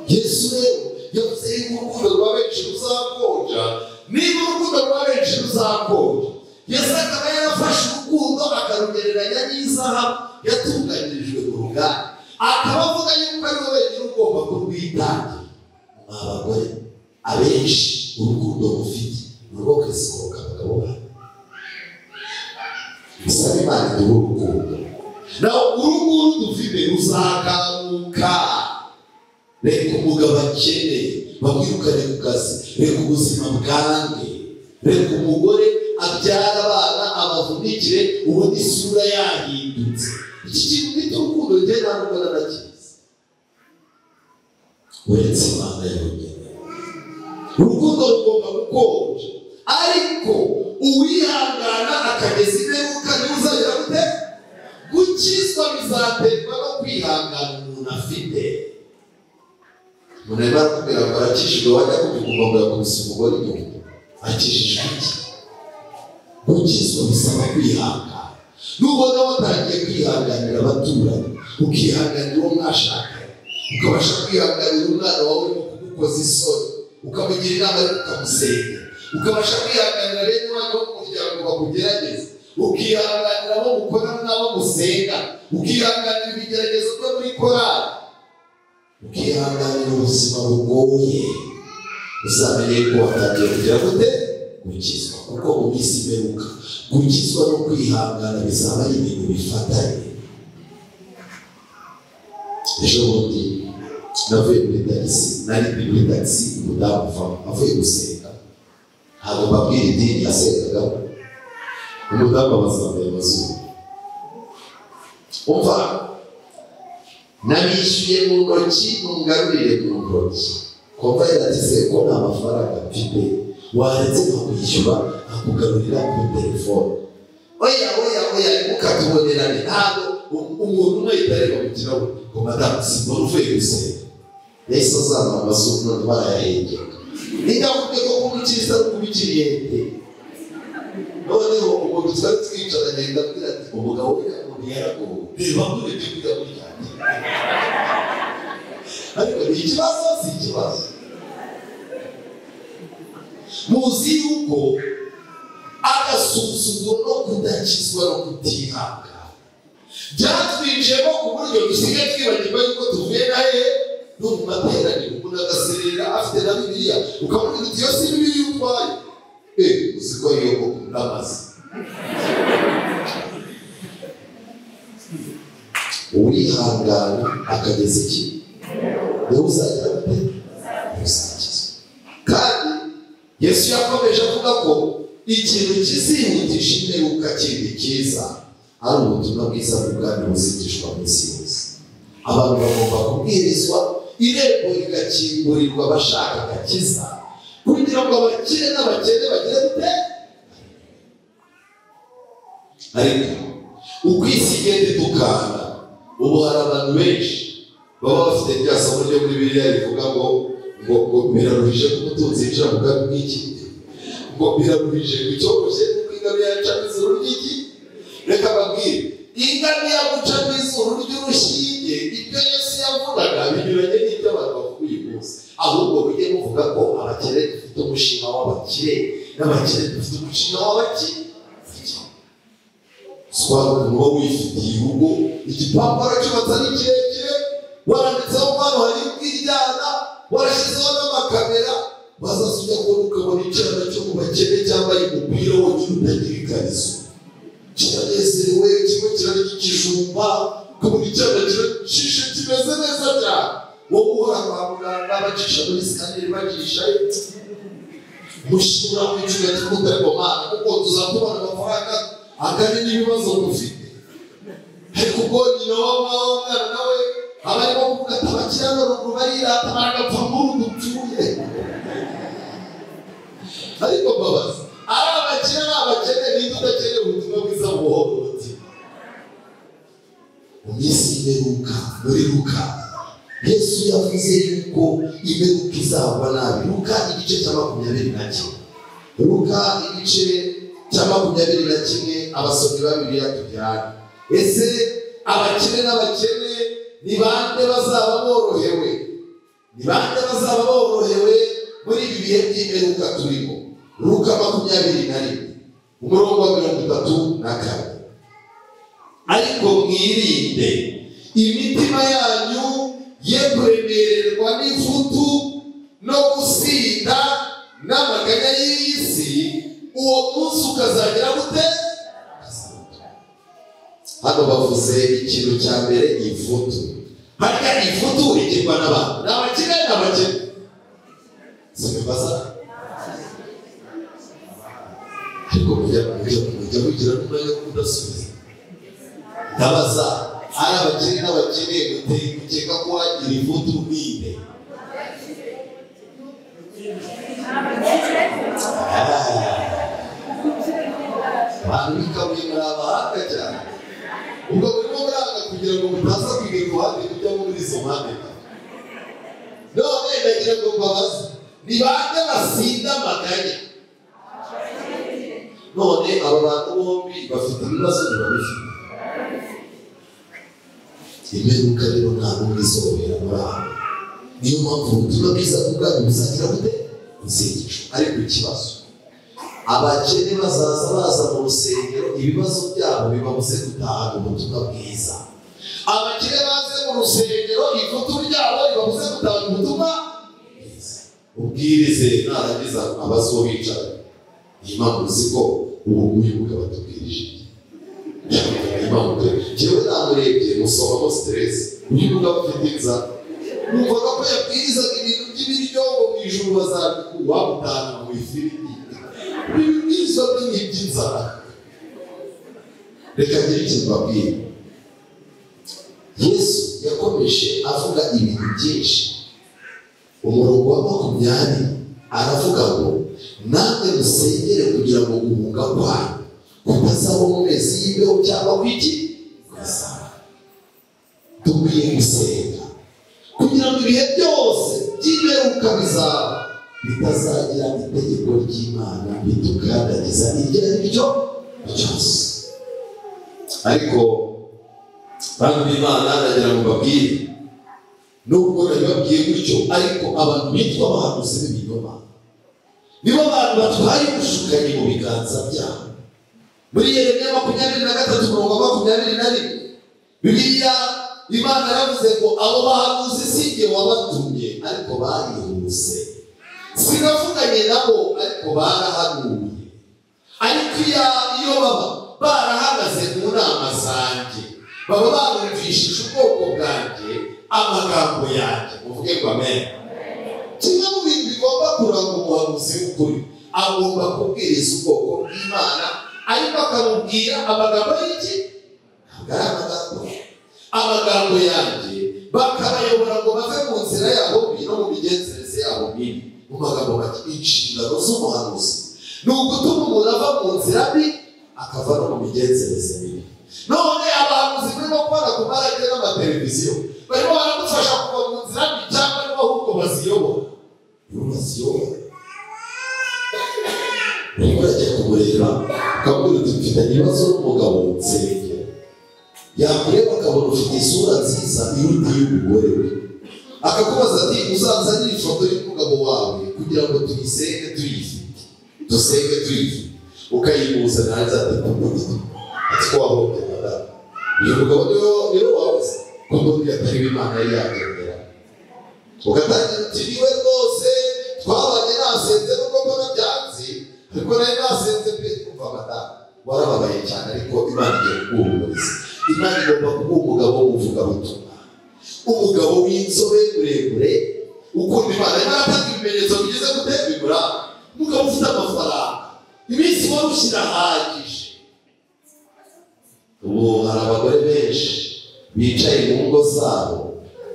Yesu rero yavuze yuko urukundo rwa benshi ruzakonja. Niba urukundo rwa benshi ruzakonja, Yesu akaba yarafashe urukundo akarugereranya n'izahabu. yatunganyirijwe mu ruganda, akaba avuga yuko ari we wenyine ugomba kurwitangira. Mwa bagore abenshi urukundo mufite ni urwo kwesikoroka abagabo banyu. Musabe Imana iduhe urukundo, naho urunguru dufite ruzakamuka. Reka umugabo akene bamwirukane ku kazi, reka ubuzima bwange, reka umugore abyara abana abavunikire, ubundi isura yahindutse. Iki kintu bita urukundo njye nta nubwo nanakizi, uretse Imana yonyine. Urukundo rugomba gukonja, ariko uwihangana akageza imperuka niwe uzagera gute? Gukizwa bizaterwa no kwihangana umuntu afite. Umuntu arimo arakubwira ngo arakijijwe, wajya kubyumva ngo yakubise umugore inyuma. Akijijwe iki? Gukizwa bisaba kwihangana. Nubona watangiye kwihanganira abaturanyi, ukihanganira uwo mwashakanye, ukabasha kwihanganira umwana wawe urimo kugukoza isoni, ukamugira inama ariko ukamusenya, ukabasha kwihanganira bene wanyu bo mu muryango bakugerageza, ukihanganira abo mukorana n'abo musenga, ukihanganira ibigeragezo byo muri korali, ukihanganira ubuzima bugoye, uzamenye ko watangiye kugira gute? Gukizwa. Kuko mu minsi imperuka gukizwa no kwihangana bizaba ari ibintu bifatanye. Ejo bundi navuye muri tagisi, nari ndi muri tagisi, umudamu uvamo avuye gusenga, ntabwo mbabwira idini yasengagamo. Umudamu abazamuye amazuru, umva nabishyuye mu ntoki, mungarurire mu ntoki. Komvayeri ati se ko nta mafaranga mfite, waretse nkakwishyura nkakugarurira kuri telefone? Oya oya oya, ntimukatubonerane. Ntabwo umuntu umwe ahita areba mu kirahure ngo madamu simbona uvuye gusenga. Yahise azamura amazuru none barayahengeka. Ninde ko kumukiriza ari ukubikiriyete? Noneho umuntu twari twicaranye ndabwira ati umugabo we umuntu yaragowe, reba nkurebye kujya muri yanjye. Ariko ni ikibazo, si ikibazo. Muzi yuko agasuzuguro no kudakizwa no kutihangana byatwinjiyemo ku buryo dusigaye twibagirwa yuko tuvuye na he no mu materaniro. Umuntu agaserera afite na Bibiliya, ukamubwira uti iyo si Bibiliya utwaye, uzi ko iyo koko ndamaze. Uwihangana akageza iki? Niwe uzagira gute? Uzakizwa. Kandi Yesu yakomeje avuga ko ikintu kizihutisha imperuka kindi cyiza ari ubutumwa bwiza bw'ubwami buzigishwa mu isi yose. Abantu bagomba kubwirizwa, irembo rigakingurirwa abashaka agakiza, kugira ngo abakire n'abakene bagire gute? Ariko uko isi igenda idukanda, ubu hari abantu benshi baba bafite rya somo ryo muri Bibiliya rivuga ngo ngo biraruhije ko umutunzi yinjira mu bwami bw'iki, ngo biraruhije ngo icyoroshye kuko ingamiya yacamo izuru ry'iki. Reka mbabwire, ingamiya gucamo izuru ry'urushinge, ibyo Yesu yavugaga binyuranye n'ibyo abantu bavuga uyu munsi. Ahubwo mujye muvuga ko abakire dufite umushinga w'abakire, n'abakire dufite umushinga w'abakire. Swara uba wifitiye urugo, igipangu waracyubatse ari kirekire, waranditseho hano hari ubwiryana, warashyizeho n'amakamera, wazaza ujya kubona ukabona icyana cyo mu bakene cyambaye umupira wonyine utagira ikariso, kiranezerewe, kimwe kirarya ikijumba, ukabona icyana kiracishe kimeze neza cyane. Wowe uhora kwa muganga bacisha muri sikaneri, bacisha mushimura w'icyuga cy'ubuta, ariko Mana kuko tuzatubona amafaranga angana n'ibibazo dufite. Ariko ubwo nyina w'umwana nawe aba arimo kuvuga ati abakire hano ruguru barirata baragapfa nk'uru dupfuye. Ariko mbabaza, ari abakire ari abakene, ninde udakeneye ubutumwa bwiza bubohora umutima? Mu minsi y'imperuka muri Luka, Yesu yavuze yuko imperuka izagwa nabi. Luka igice cya 21. Luka igice cya 21, abasomyi ba Bibiliya tujyane. Ese abakire n'abakene ni bande bazaba borohewe? Ni bande bazaba borohewe muri ibi bihe by'imperuka turimo? Luka 21 umurongo wa 34. Ariko mwirinde imitima yanyu ye kuremererwa n'ivutu no gusinda n'amaganya y'iyi si, uwo munsi ukazagera gute? Hano bavuze ikintu cya mbere, ivutu. Harya ivutu rigirwa n'abantu, ni abakire n'abakene, sibibaza. Ariko mujya mugira n'umwanya wo kudasubiza. Ndabaza, ari abakire n'abakene, mukeka ko wagira ivutu ninde? Abantu b'Ikabuye muri abahanga cyane. Ubwo burimo buranga kugira ngo mutaza kwiga iruhande kujyamo muri izo mpande. None ndagira ngo mbabaze, ni bande basinda amaganya? None aba bantu bombi bafite ibibazo ntibabifite. Imperuka rero nta n'umwe izobera muri abo. Niyo mpamvu ubutumwa bwiza bw'ubwami buzagira gute? Buzigishwa. Ariko ikibazo, abakene bazaza baza mu rusengero, ibibazo byabo bibabuze gutahana ubutumwa bwiza. Abakire baze mu rusengero, ivutu ryabo ribabuze gutahana ubutumwa bwiza. Ubwirize narangiza abazo bicara. Iyi mpamvu uzi ko ubu nguyu mugabo atubwirije. Iyi mpamvu njyewe namurebye musomamo stress. Uyu mugabo afite inzara. Numvaga ko yabwirizaga ibintu by'ibiryo ngo mu ijuru bazabikura, wamutahana mu ifiriti. Ibibwirizwa bye ni iby'inzara. Reka ngire ikintu mbabwira. Yesu yakomeje avuga ibintu byinshi. Umurongo wa 20 aravuga ngo namwe musengere kugira ngo guhunga kwanyu kutazaba mu mezi y'imbeho cyangwa kw'iki kw'isaha. Dukwiye gusenga kugira ngo ibihe byose by'imperuka bizaba bitazagira itegeko ry'Imana bitukandagiza iryo ari ryo ryose. Ariko bantu b'Imana, ndagira ngo mbabwire, nubwo nabibabwiye gutyo, ariko abantu bitwa abahanuzi b'ibinyoma nibo bantu batwaye ubushukanyi mu biganza byabo. Muri Yeremiya 23 umurongo wa 21, Bibiliya Imana yaravuze ngo abo bahanuzi si jye wabatumye, ariko barihuse. Sinavuganye nabo, ariko barahanuye. Ariko iyo baba barahagaze mu nama zanjye, baba barumvishije ubwoko bwanjye amagambo yanjye. Muvuge ngo amen. Kimwe mu bintu bigomba kuranga umuhanuzi w'ukuri, agomba kubwiriza ubwoko bw'Imana, ariko akamubwira amagambo y'iki? Ntabwo ari amagambo. Amagambo yanjye bakabayobora ngo bave mu nzira yabo mbi no mu migenzereze yabo mibi. Mu magambo make, inshingano z'umuhanuzi ni ugutuma umuntu ava mu nzira mbi akava no mu migenzereze mibi. None abahanuzi barimo kubona ku maradiyo n'amateleviziyo barimo baradufasha kuva mu nzira mbi cyangwa nibo ahubwo baziyobora. Nibo baziyobora. Urimo urajya kumureba ukamubwira uti mfitanye ibibazo n'umugabo nsengera. Yakureba akabona ufite isura nziza iruta iy'umugore we. Akakubaza ati uzanzanire ifoto y'umugabo wawe kugira ngo tuyisenge tuyifite. Dusenge tuyifite. Ukayimuzanira hanze ati ati ko wahombye madamu. Uyu mugabo niwe wabuze ko mbona atari we Imana yari yagendera. Ugatangira uti niwe rwose twabanye nasenze nubwo mbona byanze, ariko nari nasenze pe. Umva madamu, warababaye cyane, ariko Imana igiye kuguhumuriza. Imana igomba kuguha umugabo w'umuvugabutumwa, umugabo w'inzobe muremure ukunda Imana. Imana atanga ibimenyetso bigeze gute bigura. Umugabo ufite amafaranga, iminsi wari ushyira ahagije. Ubu hari abagore benshi bicaye mu ngo zabo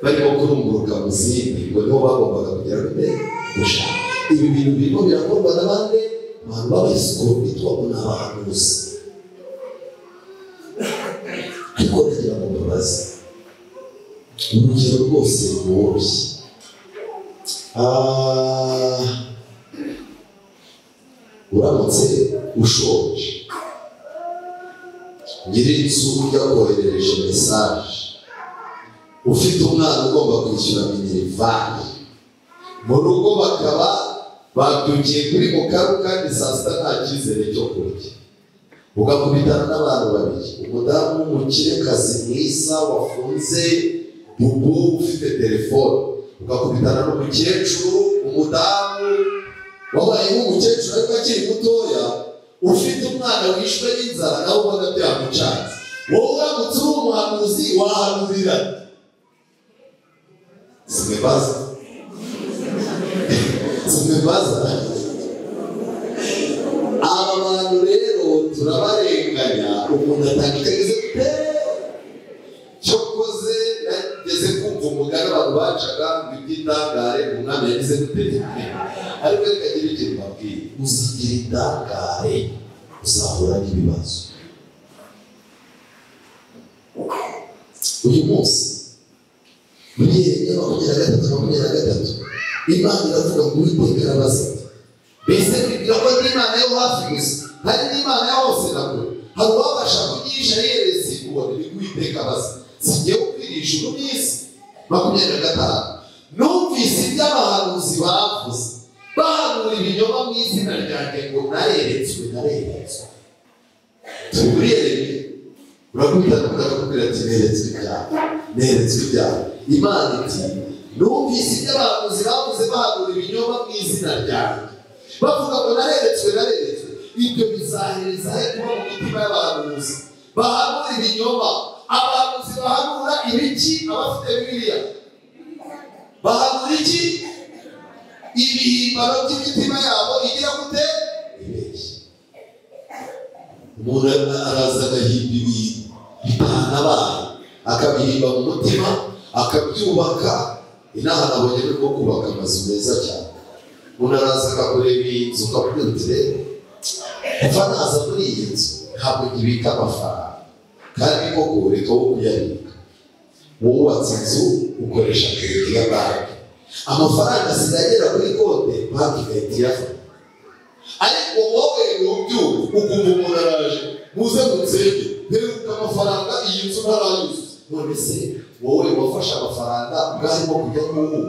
barimo kurunguruka mu zindi ngo niho bagombaga kugera gute gushaka. Ibi bintu birimo birakorwa n'abandi abantu b'abesikoro bitwa ngo ni abahanuzi. Ariko ndagira ngo mbabaze urugero rwose rworoshye. Uramutse ushoje, nyir'inzu yakoherereje mesaje, ufite umwana ugomba kwishyura minerivare, mu rugo bakaba babyukiye kuri mukaru kandi saa sita nta cyizere cyo kurya. Ugakubitana n'abantu babiri, umudamu w'umukirekazi mwiza wafunze bubu ufite telefone, ugakubitana n'umukecuru, umudamu wabaye nk'umukecuru ariko akiri mutoya, ufite umwana wishwe n'inzara nawe ubona byamucanze. Wowe uramutse uri umuhanuzi wahanurira. Simebaza. Simebaza. Aba bantu rero turabarenganya, umuntu atanga icyo gute. Cyokoze nageze kumva umugani abantu bacaga ngo iby'indangare umwami yagize gute, ariko reka ngire ikintu mbabwire: uzigira indangare uzahura n'ibibazo. Uyu munsi muri Yeremiya 23:23 Imana iravuga ngo Uwiteka arabaza ati: mbese mwibwira ko ndi Imana yo hafi gusa, hari n'Imana ya hose na kure? Hari uwabasha kunyisha yereye sinkubone? Ni Uwiteka abaza, si jyewe ukwiriye ijuru n'isi. 25 numvise ibyo abahanuzi bavuze, bahanura ibinyoma mu izina ryanjye ngo nareretswe, nareretswe. Turi muri Yeremiya, urakubitana urakubwira ati neretswe ibyaha, neretswe ibyaha. Imana iti: numvise ibyo abahanuzi bavuze, bahanura ibinyoma mu izina ryanjye, bavuga ngo nareretswe, nareretswe. Ibyo bizahereza he kuba mu mitima y'abahanuzi bahanura ibinyoma? Abahanuzi bahanura ibiki? Abafite Bibiliya bahanura iki? Ibihimbano by'imitima yabo igira gute? Ibeshya. Umuntu araza agahimba ibintu bitanabaye, akabihimba mu mutima, akabyubaka. Inaha nabonye birimo kubaka amazu meza cyane. Umuntu araza akakureba iyi nzu, ukakubwira uti rero kuva naza muri iyi nzu ntabwo nkibika amafaranga, kandi koko reka wo kuyabika. Wubatse inzu ukoresha kredi ya banki, amafaranga asigaye agera kuri konti, banki igahita iyafata. Ariko wowe ntubyumve, ukumva umuntu araje muze munsenge, mperuka amafaranga iyi nzu ntarayuzuza. None se wowe wafashe amafaranga bwarimo kujya kuwuka?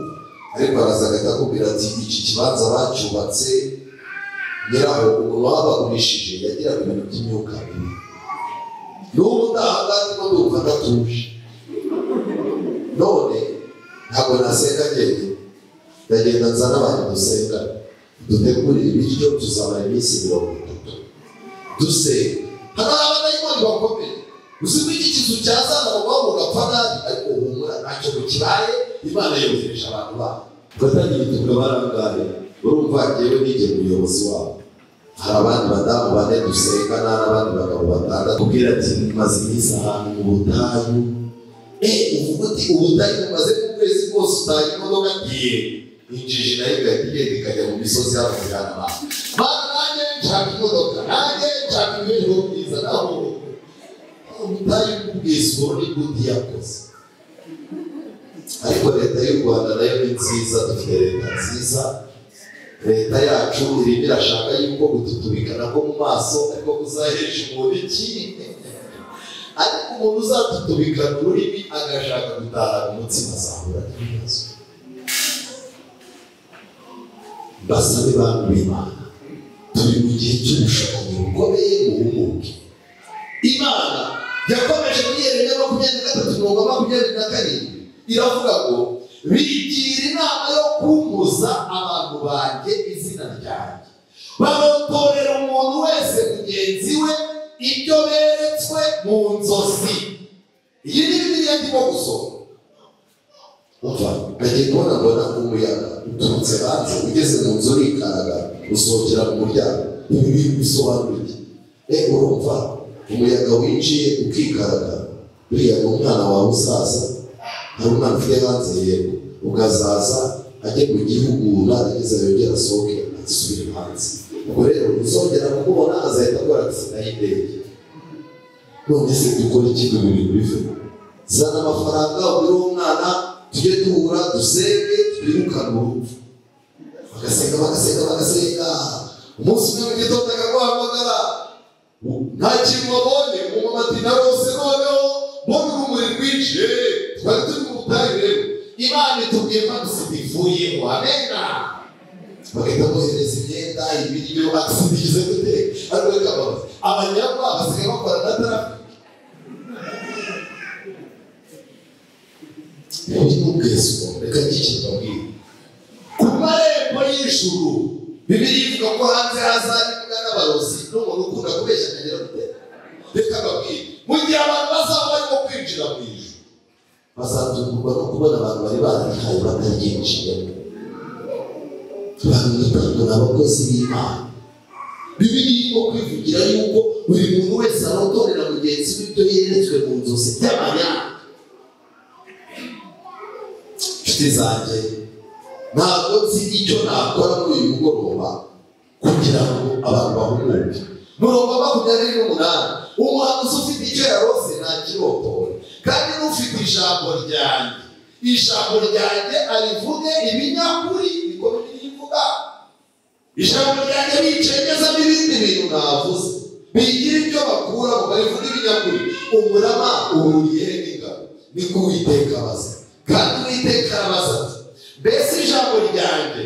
Ariko araza agahita akubwira ati iki kibanza bacyubatse, nyiraho umuntu wabagurishije yagiraga ibintu by'imyuka mibi. N'ubu ndahangaha ndimo ndumva ndatuje, none ntabwo nasenga njyenyine, ndagenda nzana abantu dusenga, dutegurire ibiryo, tuzamara iminsi 30 dusenga. Hano hari abadayimoni bakomeye. Uzi ko iki kizu cyazana ngo ugapfa nabi, ariko humura ntacyo kibaye, Imana yohereje abantu bayo. Ugatangira ituka barangaye, urumva njyewe nijye umuyobozi wabo. Hari abandi badamu bane dusengana n'abandi bagabo batandatu. Kubwira ati maze iminsi ahantu mu butayu. Uvuga uti ubutayu bumaze ukwezi kose utaye imodoka ngiye. Injiji nayo igahita igenda ikajya mu misozi hakurya abantu. Mana nanjye nshaka imodoka, nanjye nshaka imibereho myiza, naho ubutayu bw'ubwisoro ni gute yakoze. Ariko leta y'u Rwanda nayo ni nziza, dufite leta nziza. Leta yacu irimo irashaka yuko gututubikana ko mu maso ariko kuzahesha umuntu iki? Ariko umuntu uzatutubikana ururimi agashaka gutahana umutsima azahura n'ibibazo. Basabe bantu b'Imana, turi mu gihe cy'ubushukanyi bukomeye, muhumuke. Imana yakomeje muri Yeremiya 23:27 iravuga ngo bigira inama yo kumbuza abantu banjye izina ryanjye, barotorera umuntu wese mugenzi we ibyo beretswe mu nzozi. Iyi ni Bibiliya ndimo gusoma. Umva, nagiye kubona mbona umuyaga uturutse hanze ugeze mu nzu urikaraga usohokera mu muryango. Ibi bintu bisobanura iki? Urumva umuyaga winjiye ukikaraga, buriya ni umwana wawe uzaza, hari umwana ufite hanze yego, ukazaza ajye mu gihugu narangiza yongera asohoke asubire hanze. Ubwo rero uzongera kumubona azahita akora agisida y'indege. None se dukora iki ngo ibi bintu bive? Zana amafaranga ubwire uwo mwana tujye duhura dusenge twirukane urupfu. Bagasenga bagasenga bagasenga, umunsi umwe mu gitondo akaguhamagara nta kintu wabonye, umumama ati narose noneho mbona urumuri rwinshi, twari turi mu butayu rero Imana itubwiye ko agisida ivuyeho, amena. Bagahita bohereza imyenda, ibiryo, agisida igize gute? Ariko reka mbabaze, Abanyagwa basigaye bakora na traffic. Ibi ni ubweswa. Reka ngicyo mbabwire. Ku marembo y'ijuru, Bibiliya ivuga ko hanze hazaba imbwa n'abarozi n'umuntu ukunda kubeshya akagera gute. Reka mbabwire, mu gihe abantu bazaba barimo kwinjira mu ijuru, bazatungurwa no kubona abantu bari bararihaye bataryinjiyemo. Abantu bitanga ni abakozi b'Imana. Bibiliya irimo kwivugira yuko buri muntu wese arotorera mugenzi we ibyo yeretswe mu nzozi by'amanyanga. Inshuti zanjye, ntabwo nzi icyo nakora muri uyu mugoroba kugira ngo abantu bahumuke. Murongo 28, umuhanuzi ufite icyo yarose ntakirotore, kandi n'ufite ijambo ryanjye, ijambo ryanjye arivuge ibinyakuri, niko Bibiliya ivuga. Ijambo ryanjye bicengezamo ibindi bintu navuze, bigira ibyo bakuramo, barivuga ibinyakuri. Umurama uhuriye he n'ingano? Niko Uwiteka abaza. Kandi Uwiteka arabaza ati, mbese ijambo ryanjye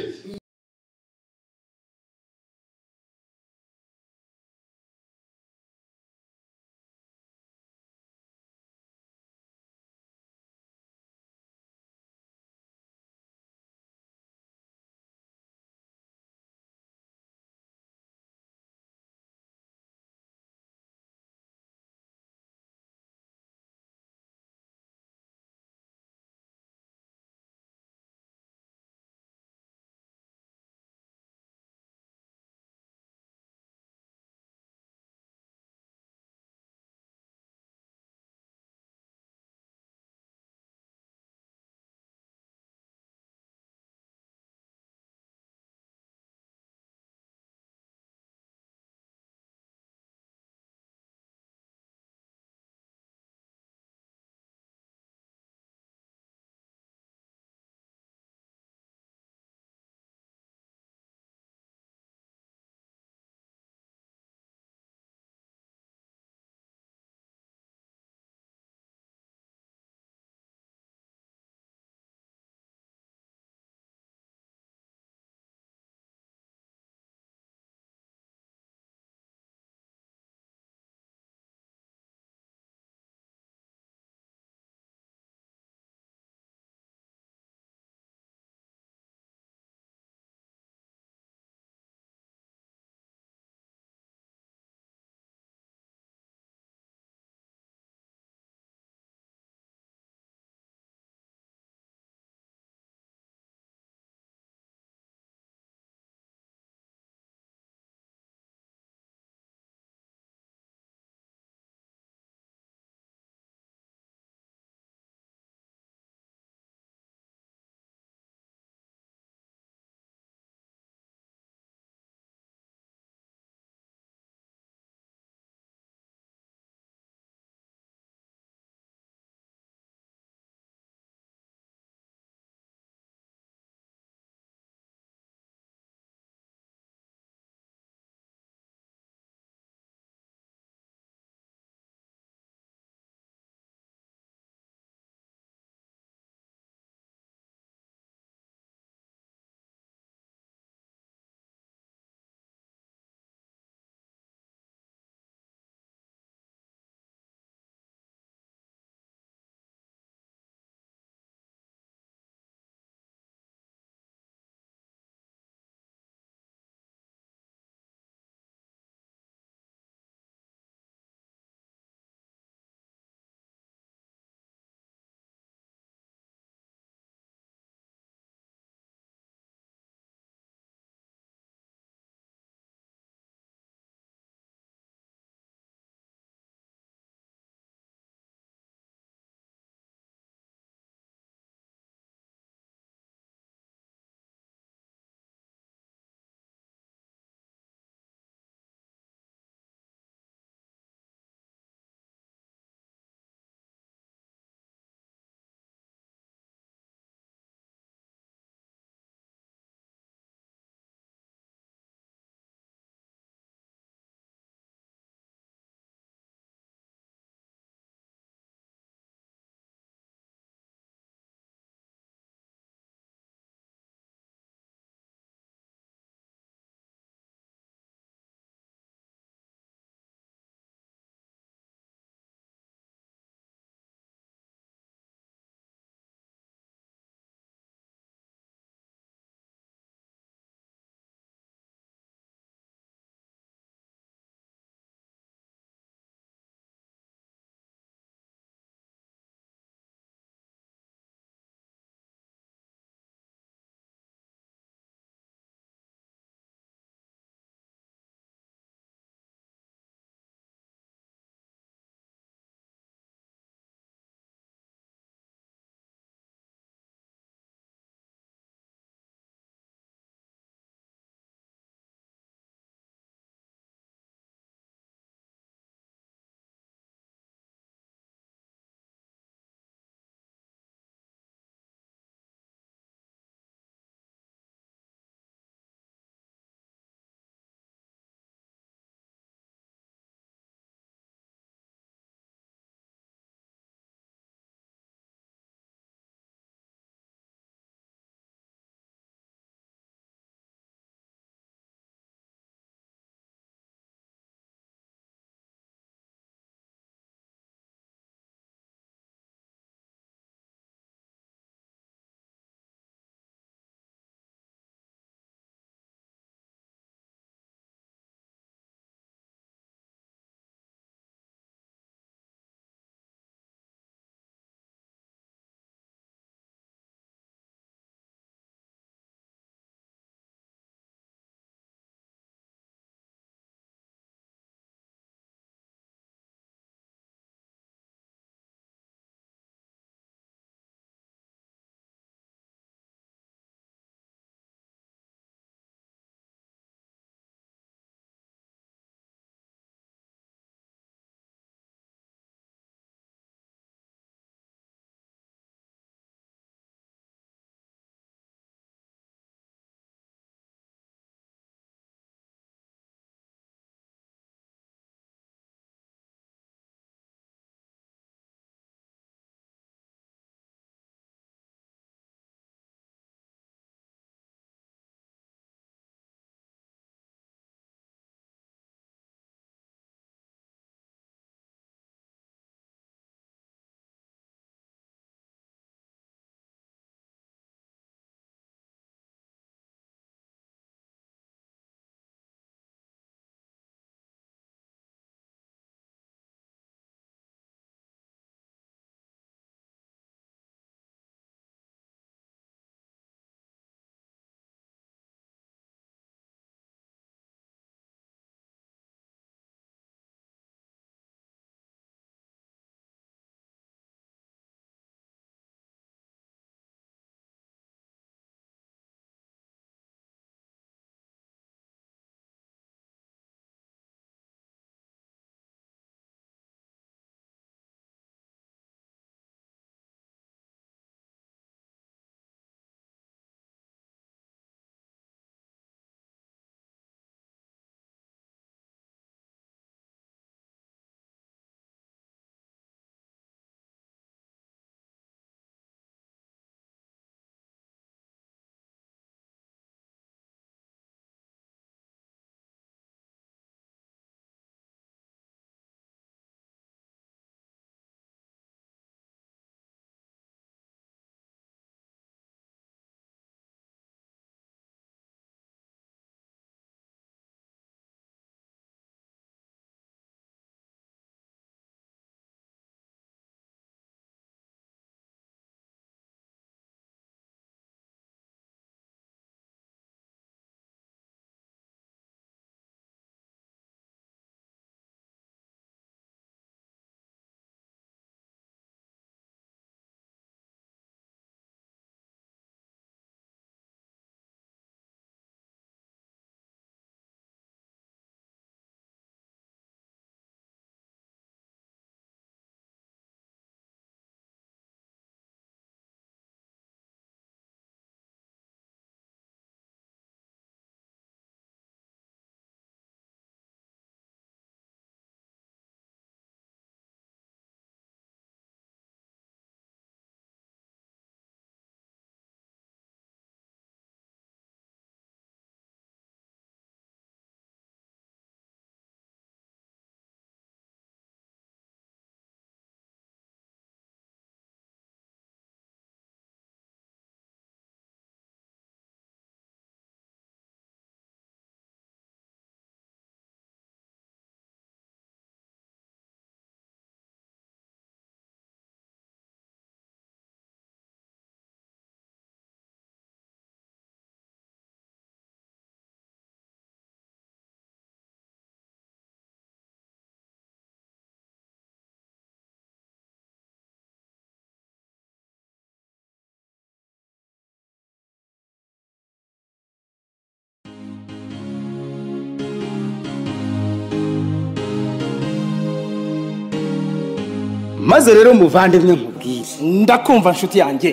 Maze rero muvandimwe nkubwire. Ndakumva nshuti yanjye.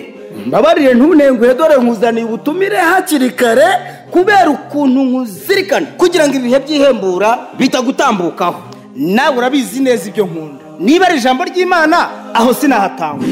Mbabarire ntunenguhe, dore nkuzaniye ubutumire hakiri kare kubera ukuntu nkuzirikana kugira ngo ibihe by'ihembura bitagutambukaho. Nawe urabizi neza ibyo nkunda. Niba ari ijambo ry'Imana aho sinahatangwa.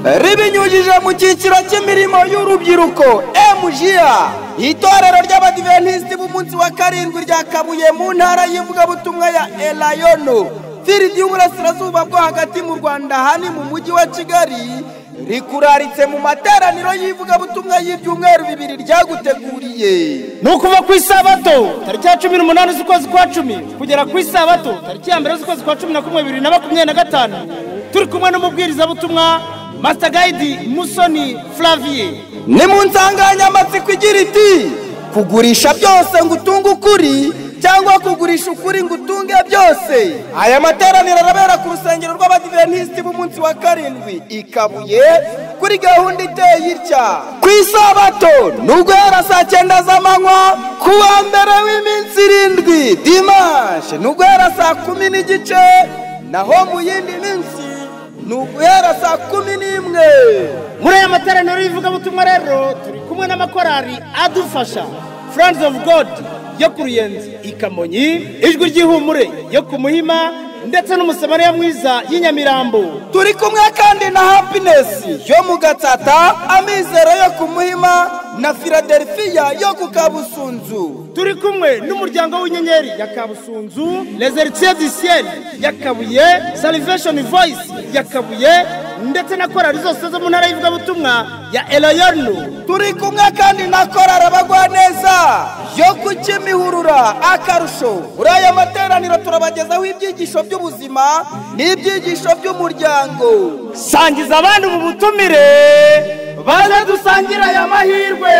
Ribinyujije mu cyiciro cy'imirimo y'urubyiruko MJA, itorero ry'Abadiventisiti b'umunsi wa karindwi rya Kabuye mu ntara y'ivugabutumwa ya Elayono, firidi y'uburasirazuba bwo hagati mu Rwanda, hani mu mujyi wa Kigali, rikuraritse mu materaniro y'ivugabutumwa y'ibyumweru bibiri ryaguteguriye. Ni ukuva ku isabato tariki ya 18 z'ukwezi kwa 10 kugera ku isabato tariki ya 1 z'ukwezi kwa 11 2025, turi kumwe n'umubwirizabutumwa Master Guide Musoni Flavier. Ni mu nsanganyamatsiko igira iti: kugurisha byose ngo utunge ukuri, cyangwa kugurisha ukuri ngo utunge byose. Aya materaniro arabera ku rusengero rw'Abadiventisiti b'umunsi wa karindwi i Kabuye kuri gahunda iteye itya: ku isabato ni uguhera saa 9 z'amanywa, ku wa mbere w'iminsi 7 dimanche ni uguhera saa 10:15, naho mu yindi minsi ni uguhera saa 11. Muri aya materaniro y'ivugabutumwa rero turi kumwe n'amakorari adufasha: Friends of God yo ku Ruyenzi i Kamonyi, Ijwi ry'Ihumure yo ku Muhima, ndetse n'Umusamariya Mwiza y'inyamirambo. Turi kumwe kandi na Happiness yo mu Gatsata, Amizero yo ku Muhima na Philadelphia yo ku Kabusunzu. Turi kumwe n'umuryango w'inyenyeri ya Kabusunzu, Les Héritiers du Ciel ya Kabuye, Salvation Voice ya Kabuye, ndetse na korali zose zo mu ntara y'ivugabutumwa ya Elayono. Turi kumwe kandi na korali Abagwaneza yo ku Kimihurura. Akarusho, muri aya materaniro turabagezaho ibyigisho by'ubuzima n'ibyigisho by'umuryango. Sangiza abandi ubu butumire baze dusangire aya mahirwe.